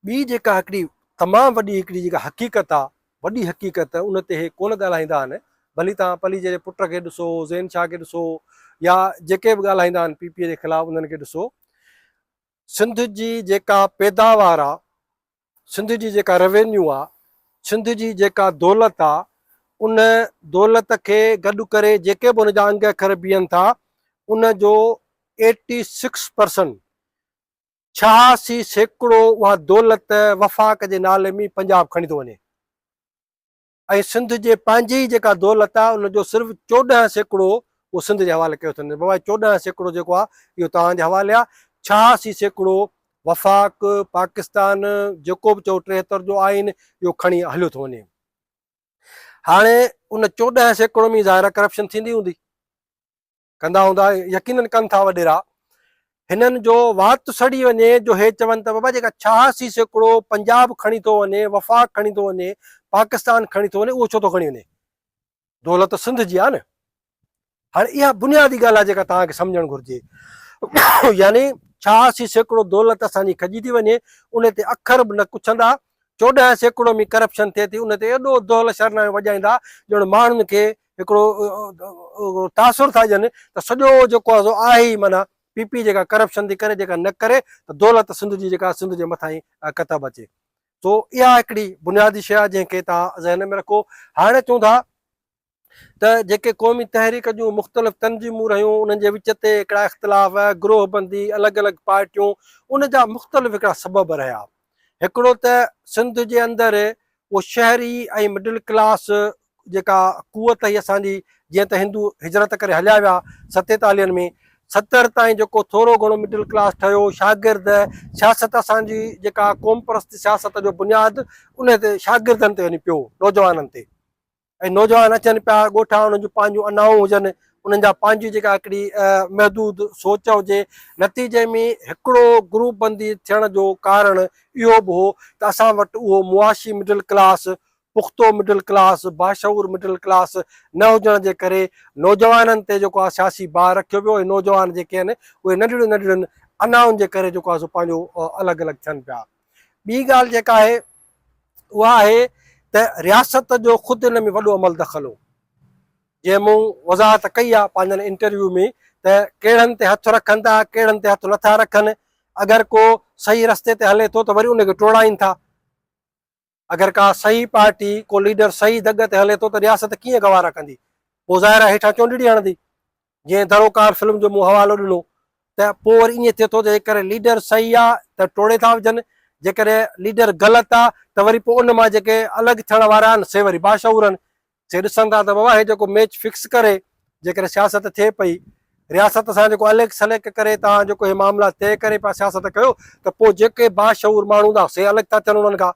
[SPEAKER 2] ٻي جيڪا هڪڙي تمام وڏي هڪڙي جيڪا حقيقت آ، وڏي حقيقت ان تي هي ڪونه ڳالهائيندا آهن، ڀلي توهان پليجي جي پٽ کي ڏسو، زين شاهه کي ڏسو يا جيڪي به ڳالهائيندا آهن پي پي جي خلاف انهن کي ڏسو. سنڌ جي جيڪا پيداوار آ، سنڌ جي جيڪا روينيو آ، سنڌ جي جيڪا دولت آ، ان دولت کي گڏ ڪري جيڪي به ان جا انگ اکر بيهن ٿا، ان جو ايٽي سڪس پرسنٽ 86% اها دولت وفاق جي نالي ۾ پنجاب کڻي ٿو وڃي ۽ سنڌ جي پنهنجي ئي جيڪا دولت آهي ان جو صرف 14% اهو سنڌ جي حوالي ڪيو اٿن. بابا 14% جيڪو آهي اهو توهان جي حوالي آهي، 86% وفاق، پاڪستان، جيڪو به چئو 73 جو آئين اهو کڻي هليو ٿو وڃي. هاڻي ان 14% ۾ ظاهر آهي ڪرپشن ٿيندي هوندي. ڪندا هوندا يقينن ڪن ٿا وڏيرا هنن جو وات سڙي وڃي جو هي چون ته بابا جيڪا 86% پنجاب کڻي ٿو وڃي وفاق کڻي ٿو وڃي پاڪستان کڻي ٿو وڃي اهو ڇو ٿو کڻي وڃي دولت سنڌ جي آهي نه هاڻي اها بنيادي ڳالهه آهي جيڪا توهان کي سمجهڻ گهرجي يعني 86% دولت اسان جي کڄي ٿي وڃي ان تي اکر به نه ڪڇندا 14% ۾ ڪرپشن ٿئي ٿي ان تي ايڏو دهل شرنايون وڄائيندا ڄڻ ماڻهن کي هڪڙو تاثر ٿا ڏين ته سڄو جيڪو آهي سو آهي ئي معنيٰ پي پي جيڪا ڪرپشن ٿي ڪري جيڪا نه ڪري ته دولت سنڌ جي جيڪا سنڌ جي مٿان ئي ڪتب اچي سو اها هڪڙي بنيادي شيء آهي جنهن کي توهان ذهن ۾ رکو. هاڻي چون ٿا ته جيڪي قومي تحريڪ جون مختلف تنظيمون رهيون انهن جي وچ تي هڪڙا اختلاف، گروهه بندي، الڳ الڳ پارٽيون ان جا مختلف هڪڙا سبب رهيا. هڪڙو ته سنڌ جي اندر اهو شهري ۽ مڊل ڪلاس جيڪا قوت هئي اسان جي جيئن ته هندو هجرت ڪري هليا ويا ستيتاليهن ۾ 70 تائين جيڪو ٿورو گهڻو مڊل ڪلاس ٺهيو شاگرد سياست اسان جي جيڪا قومپرست سياست جو بنياد ان تي شاگردن تي وڃي پيو نوجوانن تي ۽ نوجوان اچن پيا ڳوٺان انهن جون پنهنجون انائون هجن انهن جا پنهنجي جيڪا هڪڙي محدود سوچ هجي نتيجي ۾ هڪڙو گروپ بندي ٿيڻ جو ڪارڻ اهو به هو ته اسان وٽ اهو معاشي مڊل ڪلاس پختو مڊل ڪلاس باشعور مڊل ڪلاس نه هجڻ جي ڪري نوجوانن تي جيڪو آهي سياسي بار رکيو ويو ۽ نوجوان جيڪي آهن اهي ننڍڙين ننڍڙين انائن جي ڪري جيڪو آهي سو پنهنجو الڳ الڳ ٿين پيا ٻي ڳالهه جيڪا آهي اها آهي ته رياست جو خود ان ۾ وڏو عمل دخل هو. جيئن مون وضاحت ڪئي آهي پنهنجن انٽرويو ۾ ته ڪهڙن تي هٿ رکن ٿا ڪهڙن تي هٿ نٿا رکن، اگر ڪو صحيح رستي تي هلي ٿو ته وري ان کي ٽوڙائين ٿا. اگر ڪا صحيح پارٽي، ڪو ليڊر صحيح دڳ تي هلي ٿو ته رياست ڪيئن گوارا ڪندي؟ پوء ظاهر آهي هيٺان چونڊڙي هڻندي. جنهن دروڪار فلم جو مون حوالو ڏنو ته پوء وري ائين ٿئي ٿو ته جيڪڏهن ليڊر صحيح آ ته ٽوڙي ٿا وجهن، جيڪڏهن ليڊر غلط آ ته وري پوء ان مان جيڪي الڳ ٿيڻ وارا آهن سي وري باشعور آهن، سي ڏسن ٿا ته بابا هي جيڪو ميچ فڪس ڪري جيڪڏهن سياست ٿئي پئي، رياست سان جيڪو اليڪ سليڪ ڪري توهان جيڪو هي معاملا طئي ڪري پيا سياست ڪيو ته پوء جيڪي باشعور ماڻهو هوندا سي الڳ ٿا ٿين انهن کان.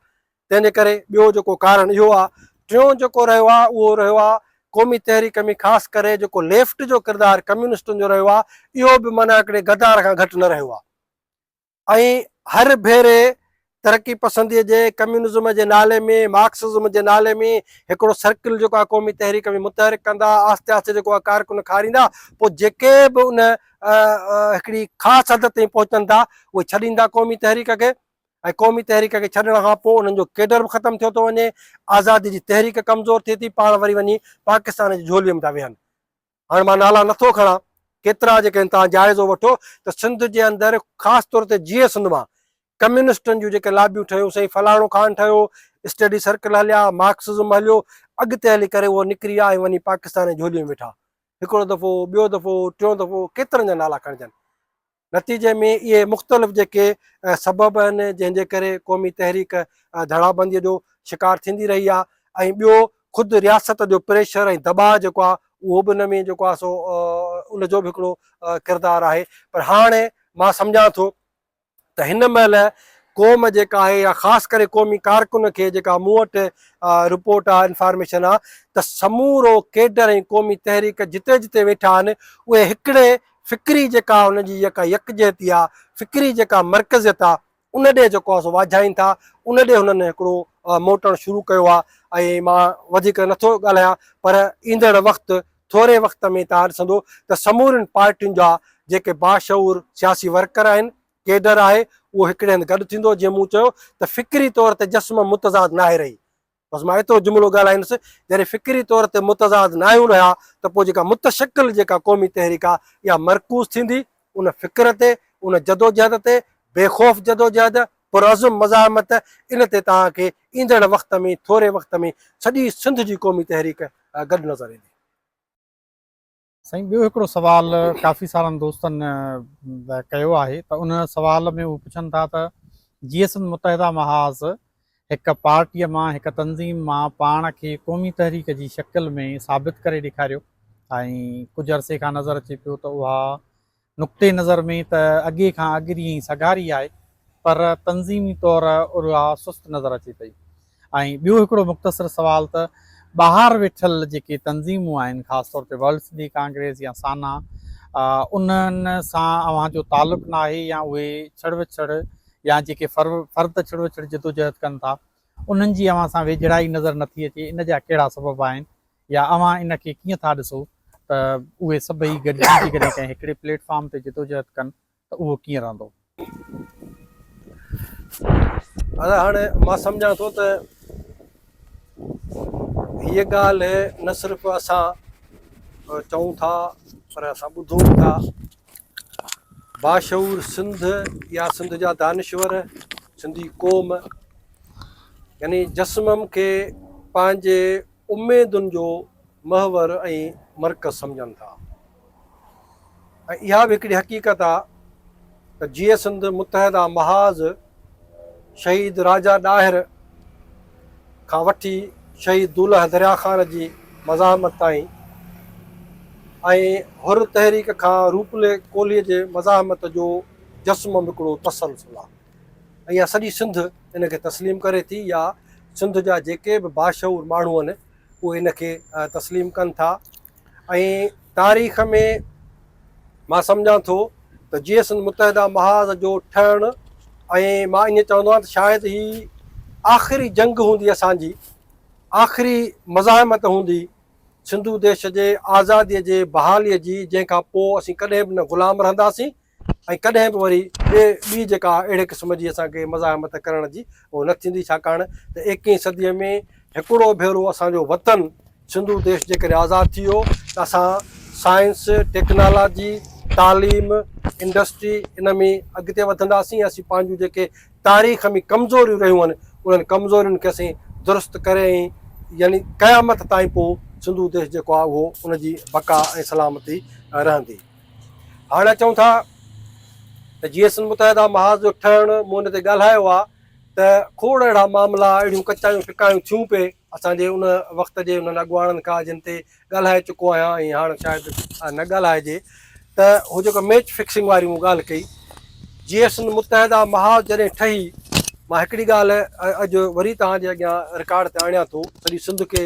[SPEAKER 2] تنهن جي ڪري ٻيو جيڪو ڪارڻ اهو آ. ٽيون جيڪو رهيو آ اهو رهيو آ قومي تحريڪ ۾ خاص ڪري جيڪو ليفٽ جو ڪردار ڪميونسٽن جو رهيو آ اهو به معنيٰ هڪڙي غدار کان گهٽ نه رهيو آ. ۽ هر ڀيري ترقي پسنديء جي ڪميونزم جي نالي ۾ مارڪسزم جي نالي ۾ هڪڙو سرڪل جيڪو آهي قومي تحريڪ ۾ متحرڪ ڪندا آهستي آهستي جيڪو آهي ڪارڪن کاريندا پوء جيڪي به ان هڪڙي خاص حد تائين پهچن ٿا اهي ڇڏيندا قومي تحريڪ کي ۽ قومي تحريڪ کي ڇڏڻ کان پوء انهن جو ڪيڊر به ختم ٿيو ٿو وڃي آزادي جي تحريڪ ڪمزور ٿئي ٿي پاڻ وري وڃي پاڪستان جي جهولي ۾ ٿا ويهن. هاڻ مان نالا نٿو کڻان، ڪيترا جيڪڏهن توهان جائزو وٺو ته سنڌ جي اندر خاص طور تي جيئي سنڌ مان ڪميونسٽن جون جيڪي لابيون ٺهيون سائين فلاڻو خان ٺهيو، اسٽڊي سرڪل هليا، مارڪسزم هليو، اڳتي هلي ڪري اهو نڪري ويا ۽ وڃي پاڪستان جي جهولي ۾ ويٺا. هڪڙو دفعو، ٻيو دفعو، ٽيون دفعو ڪيترن جا نالا کڻجن. نتيجي ۾ اهي مختلف جيڪي سبب آهن جنهن جي ڪري قومي تحريڪ ڌڙابندي جو شڪار ٿيندي رهي آهي ۽ ٻيو خود رياست جو پريشر ۽ دٻاء جيڪو آهي اهو به ان ۾ جيڪو آهي سو ان جو به هڪڙو ڪردار آهي پر هاڻي مان سمجهان ٿو ته هن مهل قوم جيڪا آهي يا خاص ڪري قومي ڪارڪن کي جيڪا مون وٽ رپورٽ آهي انفارميشن آهي ته سمورو ڪيڊر ۽ قومي تحريڪ جتي جتي ويٺا آهن اهي هڪڙي فڪري جيڪا انهن جي جيڪا يڪجهتي آهي فڪري جيڪا مرڪزيت آهي ان ڏي جيڪو آهي سو واجهائين ٿا ان ڏي هنن هڪڙو موٽڻ شروع ڪيو آهي ۽ مان وڌيڪ نٿو ڳالهايان پر ايندڙ وقت ٿوري وقت ۾ توهان ڏسندو ته سمورين پارٽين جا جيڪي باشعور سياسي ورڪر آهن، ڪيڊر آهي، اهو هڪڙي هنڌ گڏ ٿيندو، جيئن مون چيو ته فڪري طور تي جسمم متضاد ناهي رهي. بس مان ايترو جملو ڳالهائيندس، جڏهن فڪري طور تي متضاد ناهيون رهيا ته پوء جيڪا متشڪل جيڪا قومي تحريڪ آهي اها مرڪوز ٿيندي ان فڪر تي، ان جدوجهد تي، بي خوف جدوجهد، پرعزم مزاحمت، ان تي توهان کي ايندڙ وقت ۾ ٿوري وقت ۾ سڄي سنڌ جي قومي تحريڪ گڏ نظر ايندي.
[SPEAKER 1] سائين ٻيو هڪڙو سوال ڪافي سارن دوستن ڪيو آهي ته ان سوال ۾ هو پڇن ٿا ته جيئي سنڌ متحده محاذ هڪ پارٽيء مان هڪ تنظيم مان پاڻ کي قومي تحريڪ جي شڪل ۾ ثابت ڪري ڏيکاريو ۽ ڪجهه عرصي کان نظر اچي پيو ته اها نقطي نظر ۾ ته اڳي کان اڳري ۽ سگهاري آهي پر تنظيمي طور اها سست نظر اچي پئي ۽ ٻيو هڪڙو مختصر سوال ته ٻاهر ويٺل جيڪي تنظيمون آهن خاص طور تي ورلڊ سنڌي ڪانگريس يا سانا انهن سان اوهان جو تعلق ناهي يا اهي ڇڙ وڇڙ يا جيڪي فرد ڇڙ وڇڙ جدوجهد ڪن ٿا انهن جي اوهان سان ويجهڙائي نظر نٿي اچي ان جا ڪهڙا سبب آهن يا اوهان ان کي ڪيئن ٿا ڏسو ته اهي سڀئي گڏجي جيڪڏهن ڪنهن هڪڙي پليٽ فارم تي جدوجهد ڪن ته اهو ڪيئن رهندو؟
[SPEAKER 2] ادا هاڻي مان سمجهان ٿو ته هيء ڳالهه نه صرف اسان چئون ٿا پر اسان ٻڌون به ٿا. باشعور سنڌ يا سنڌ جا دانشور، سنڌي قوم يعني جسمم کي پنهنجي اميدن جو محور ۽ مرڪز سمجهن ٿا ۽ اها به هڪڙي حقيقت آ ته جيئي سنڌ متحده محاذ شهيد راجا ڏاهر کان وٺي شهيد دولهه دريا خان جي مزاحمت تائين ۽ حر تحريڪ کان روپلي ڪولهي جي مزاحمت جو جسمم هڪڙو تسلسل آ. ۽ اها سڄي سنڌ ان کي تسليم ڪري ٿي يا سنڌ جا جيڪي به باشعور ماڻهو آهن اهي ان کي تسليم ڪن ٿا ۽ تاريخ ۾ مان سمجهان ٿو ته جيئي سنڌ متحده محاذ جو ٺهڻ ۽ مان ائين چوندو آهيان ته شايد هي آخري جنگ هوندي اسانجي آخري مزاحمت هوندي سنڌو ديش جي آزادي جي بحالي جي جنهن کان پوء اسين ڪڏهن به نه غلام رهنداسين ۽ ڪڏهن به وري ٻي ٻي جيڪا اهڙي قسم جي اسان کي مزاحمت ڪرڻ جي اهو نه ٿيندي ڇاڪاڻ ته ايڪيهين صديء ۾ هڪڙو ڀيرو اسان جو وطن سنڌو ديش جيڪڏهن آزاد ٿي ويو ته اسان سائنس، ٽيڪنالاجي، تعليم، انڊسٽري ان ۾ اڳتي وڌنداسين اسين پنهنجون جيڪي تاريخ ۾ ڪمزوريون رهيون آهن انهن ڪمزورين کي اسين درست ڪري ۽ يعني قيامت تائين پوء سنڌو ديش جيڪو آهي اهو ان جي بقا ۽ سلامتي رهندي. هاڻ اچون ٿا ته جي ايس متحده محاذ جو ٺهڻ مون ان تي ڳالهايو آ ته کوڙ اهڙا معاملا اهڙيون ڪچايون ڦڪايون ٿيون پئي اسان جي ان وقت جي انهن اڳواڻن کان جن تي ڳالهائي چڪو آهيان ۽ هاڻ شايد نه ڳالهائجي ته هو جيڪو ميچ فڪسنگ واري مون ڳالهه ڪئي جي ايس متحده محاذ جڏهن ٺهي مان هڪڙي ڳالهه اڄ وري توهان جي اڳيان رڪارڊ تي آڻيان ٿو سڄي سنڌ کي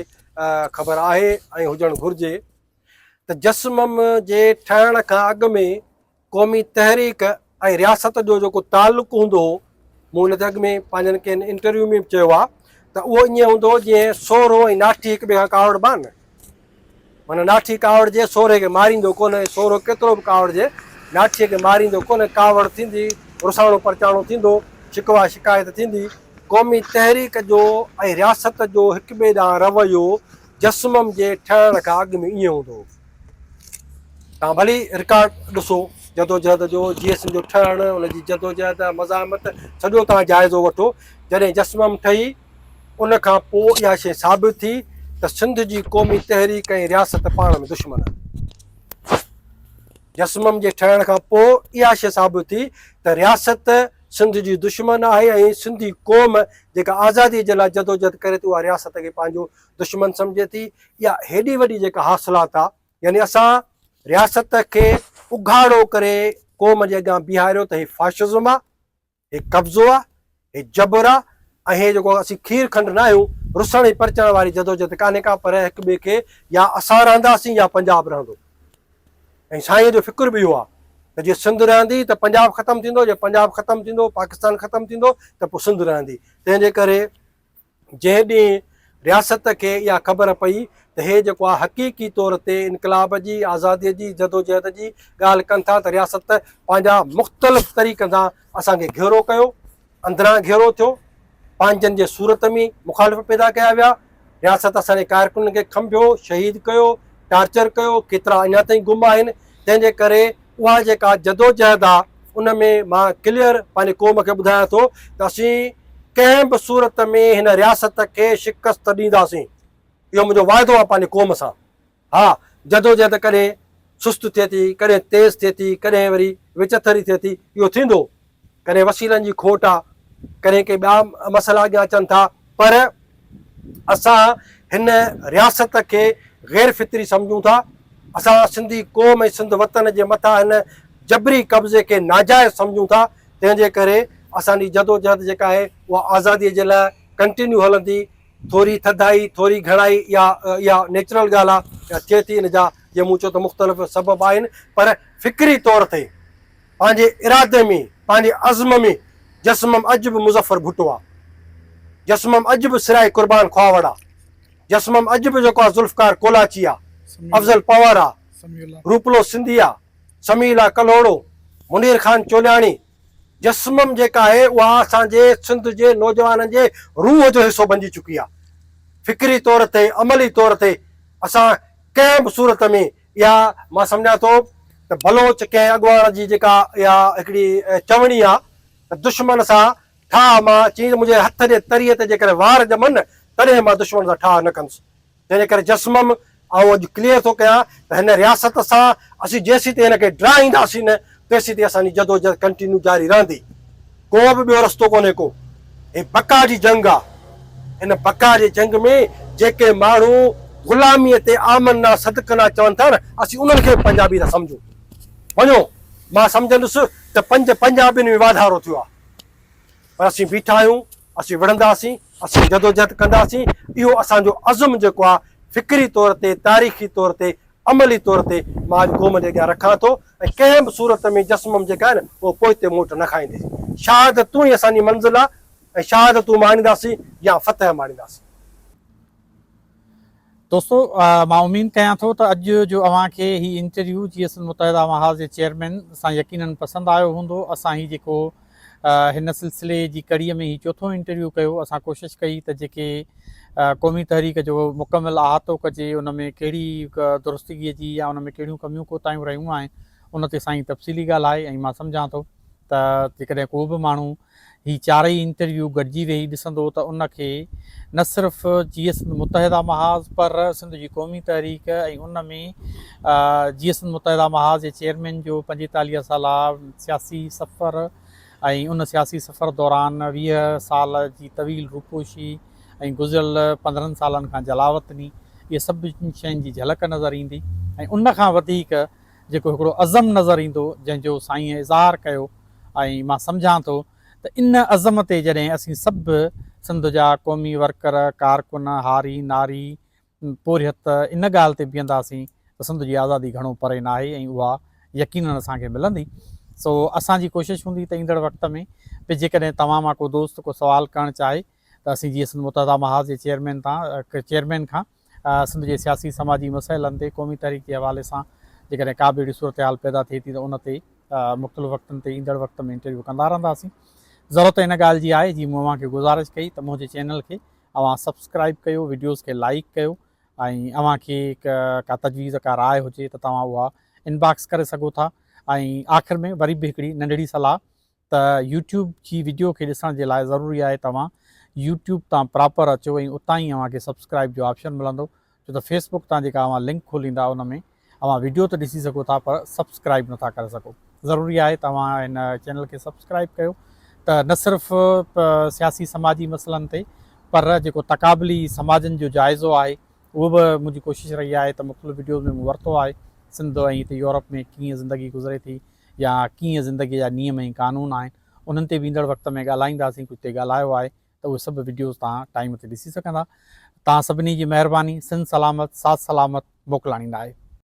[SPEAKER 2] خبر آهي ۽ هجڻ گهرجي ته جسمم جي ٺهڻ کان اڳ ۾ قومي تحريڪ ۽ رياست جو جيڪو تعلق هوندو هو، مون ان تي اڳ ۾ پنهنجن ڪن انٽرويو ۾ به چيو آهي ته اهو ائين هوندو هو جيئن سورهو ۽ ناٺي هڪ ٻئي کان ڪاوڙبا آهن نه، معنيٰ ناٺي ڪاوڙجي سورهي کي ماريندو ڪونه ۽ سورهو ڪيترو به ڪاوڙجي ناٺيء کي ماريندو ڪونه، ڪاوڙ ٿيندي، رساڻو پرچاڻو ٿيندو، شڪوه شڪايت ٿيندي، قومي تحريڪ جو ۽ رياست جو هڪ ٻئي ڏانهن رويو جسمم جي ٺهڻ کان اڳ ۾ ائين هوندو هو. توهان ڀلي رڪارڊ ڏسو جدوجهد جو، جي ايس ايم جو ٺهڻ، ان جي جدوجهد، مزاحمت، سڄو توهان جائزو وٺو. جڏهن جسمم ٺهي ان کان پوء اها شيء ثابت ٿي ته سنڌ جي قومي تحريڪ ۽ رياست پاڻ ۾ دشمن آهن. جسمم جي ٺهڻ کان پوء اها شيء ثابت ٿي ته رياست سنڌ جي دشمن آهي ۽ سنڌي قوم جيڪا آزادي جي لاء جدوجهد ڪري ٿي اها رياست کي پنهنجو دشمن سمجهي ٿي. اها هيڏي وڏي جيڪا حاصلات آ يعني اسان رياست کي اگهاڙو ڪري قوم جي اڳيان بيهاريو ته هي فاشزم آ، هي قبضو آ، هي جبر آ ۽ هي جيڪو اسين کير کنڊ نه آهيون، رسڻ ۽ پرچڻ واري جدوجهد ڪانهي ڪا پر هڪ ٻئي کي يا اسان رهنداسين يا پنجاب رهندو ۽ سائينء جو فڪر به اهو آ ته جي سنڌ رهندي ته پنجاب ختم ٿيندو، جي پنجاب ختم ٿيندو، پاڪستان ختم ٿيندو ته پوء سنڌ رهندي. تنهن جي ڪري جنهن ڏينهن رياست کي اها خبر پئي ته هي جيڪو آهي حقيقي طور تي انقلاب جي، آزادي جي جدوجهد جي ڳالهه ڪن ٿا ته رياست پنهنجا مختلف طريقن سان اسان کي گهيرو ڪيو، اندران گهيرو ٿيو، پنهنجن جي صورت ۾ مخالف پيدا ڪيا ويا، رياست اسان جي ڪارڪنن کي کنڀيو، شهيد ڪيو، ٽارچر ڪيو، ڪيترا اڃا تائين گم آهن، تنهن جي ڪري اها جيڪا جدوجهد آ ان ۾ مان ڪليئر پنهنجي قوم کي ٻڌايان ٿو ته اسين ڪنهن به صورت ۾ هن رياست کي شڪست ڏينداسين اهو منهنجو واعدو آ پنهنجي قوم سان. ها جدوجهد ڪڏهن سست ٿئي ٿي ڪڏهن تيز ٿئي ٿي ڪڏهن وري وچٿري ٿئي ٿي اهو ٿيندو ڪڏهن وسيلن جي کوٽ آ ڪڏهن ڪي ٻيا مسئلا اڳيان اچن ٿا پر اسان هن رياست کي غير فطري سمجهون ٿا، اسان سنڌي قوم ۽ سنڌ وطن جي مٿان هن جبري قبضي کي ناجائز سمجهون ٿا، تنهن جي ڪري اسان جي جدوجهد جيڪا آهي اها آزادي جي لاء ڪنٽينيو هلندي، ٿوري ٿڌائي ٿوري گهڻائي اها اها نيچرل ڳالهه آهي اها ٿئي ٿي ان جا جيئن مون چيو ته مختلف سبب آهن پر فڪري طور تي پنهنجي ارادي ۾ پنهنجي عزم ۾ جسمم اڄ به مظفر ڀٽو آ. جسمم اڄ به سرائي قربان خواوڙ آ. جسمم اڄ به جيڪو آ ذوالفقار ڪولاچي آ. افضل پنهور آ. روپلو سنڌي آ. سميع الله ڪلهوڙو، منير خان چولياڻي. جسمم جيڪا آهي اها اسان جي سنڌ جي نوجوانن جي روح جو حصو بنجي چڪي آ. فڪري طور تي عملي طور تي اسان ڪنهن به صورت ۾ اها مان سمجهان ٿو ته بلوچ ڪنهن اڳواڻ جي جيڪا اها هڪڙي چوڻي آ ته دشمن سان ٺاهه مان چيائين ته منهنجي هٿ جي تريء تي جيڪڏهن وار ڄمن تڏهن مان دشمن سان ٺاهه نه ڪندس. تنهن جي ڪري جسمم آئون اڄ ڪليئر ٿو ڪيان ته هن رياست سان اسين جيسيتائين هن کي ڊاهينداسين نه تيسيتائين اسان جي جدوجهد ڪنٽينيو جاري رهندي. ڪو به ٻيو رستو ڪونهي ڪو. هي بقا جي جنگ آ. ان بقا جي جنگ ۾ جيڪي ماڻهو غلاميء تي آمنا صدقنا چون ٿا نه، اسين انهن کي به پنجابي ٿا سمجهون. وڃو، مان سمجهندس ته پنج پنجابين ۾ واڌارو ٿيو آ. پر اسين بيٺا آهيون، اسين وڙهنداسين، اسين جدوجهد ڪنداسين. اهو اسان جو عزم جيڪو آ، فڪري طور تي، تاريخي طور تي، عملي طور تي مان اڄ قوم جي اڳيان رکان ٿو ۽ ڪنهن به صورت ۾ جسمم جيڪا آهي نه اهو پوئتي موٽ نه کائيندي. شهادتون ئي اسان جي منزل آ ۽ شهادتون ماڻينداسين يا فتح ماڻينداسين.
[SPEAKER 1] دوستو مان اميد ڪيان ٿو ته اڄ جو اوهان کي هي انٽرويو جي ايس متحده محاذ جي چيئرمين سان يقينن پسند آيو هوندو. اسان هي جيڪو هن سلسلي جي ڪڙي ۾ هي چوٿون انٽرويو ڪيو اسان ڪوشش ڪئي ته جيڪي قومي تحريڪ جو مڪمل احاطو ڪجي ان ۾ ڪهڙي درستگي جي يا ان ۾ ڪهڙيون ڪميون ڪوتاهيون رهيون آهن ان تي سائين تفصيلي ڳالهائي ۽ مان سمجهان ٿو ته جيڪڏهن ڪو به ماڻهو هي چارئي انٽرويو گڏجي ويهي ڏسندو ته ان کي نه صرف جيئي سنڌ متحده محاذ پر سنڌ جي قومي تحريڪ ۽ ان ۾ جيئي سنڌ متحده محاذ جي چيئرمين جو 45 سالا سياسي سفر ۽ ان سياسي سفر دوران 20 سال جي طويل روپوشي ۽ گذريل 15 سالن کان جلاوطني اهي سڀ شين جي جهلڪ نظر ايندي ۽ ان کان وڌيڪ جيڪو هڪڙو عزم نظر ايندو جنهن جو سائينء اظهار ڪيو ۽ مان سمجهان ٿو ته ان عزم تي جڏهن اسين سڀ سنڌ جا قومي ورڪر، ڪارڪن، هاري، ناري، پورهيت ان ڳالهه تي بيهنداسين ته سنڌ جي آزادي گهڻو پري ناهي ۽ اها يقينن اسان کي ملندي. سو اسان جي ڪوشش هوندي ته ايندڙ وقت ۾ به جيڪڏهن توهان مان ڪو دوست ڪو سوال ڪرڻ چاهي ته اسين جيئي سنڌ متحده محاذ جي چيئرمين تان چيئرمين کان سنڌ جي سياسي سماجي مسئلن تي قومي تحريڪ جي حوالي سان جيڪڏهن ڪا به اهڙي صورتحال پيدا ٿئي ٿي ته ان تي مختلف وقتن تي ايندڙ وقت ۾ انٽرويو ڪندا رهنداسين. ضرورت ان ڳالهه جي آهي جي مون اوهان کي گذارش ڪئي ته منهنجي چينل کي اوهان سبسڪرائيب ڪيو وڊيوز کي لائيڪ ڪيو ۽ اوهان کي ڪا تجويز ڪا راء هجي ته توهان اها انباڪس ڪري سگهو ٿا ۽ آخر ۾ وري به هڪڙي ننڍڙي صلاح ته يوٽيوب جي وڊيو کي ڏسڻ جي لاء ضروري آهي توهان يوٽيوب تان پراپر اچو ۽ اتان ئي اوهان کي سبسڪرائيب جو آپشن ملندو ڇو ته فيس بڪ تان جيڪا اوهان لنڪ کوليندا ان ۾ اوهان وڊيو ته ڏسي سگهو ٿا پر سبسڪرائب نٿا ڪري سگهو. ضروري آهي ته اوهان هن چينل کي سبسڪرائب ڪيو ته نه صرف سياسي سماجي مسئلن تي پر جيڪو تقابلي سماجن جو جائزو آهي اهو به منهنجي ڪوشش رهي آهي ته مختلف وڊيوز ۾ مون ورتو آهي سنڌ ۽ هتي يورپ ۾ ڪيئن زندگي گذري ٿي يا ڪيئن زندگي جا نيم ۽ قانون آهن انهن تي به ايندڙ وقت ۾ ڳالهائينداسين ڪجهه تي ڳالهايو آهي ته اهي سڀ وڊيوز توهان ٽائيم تي ڏسي سگهندا. توهان سڀني جي مهرباني. سنڌ سلامت ساٿ سلامت موڪلاڻي ناهي.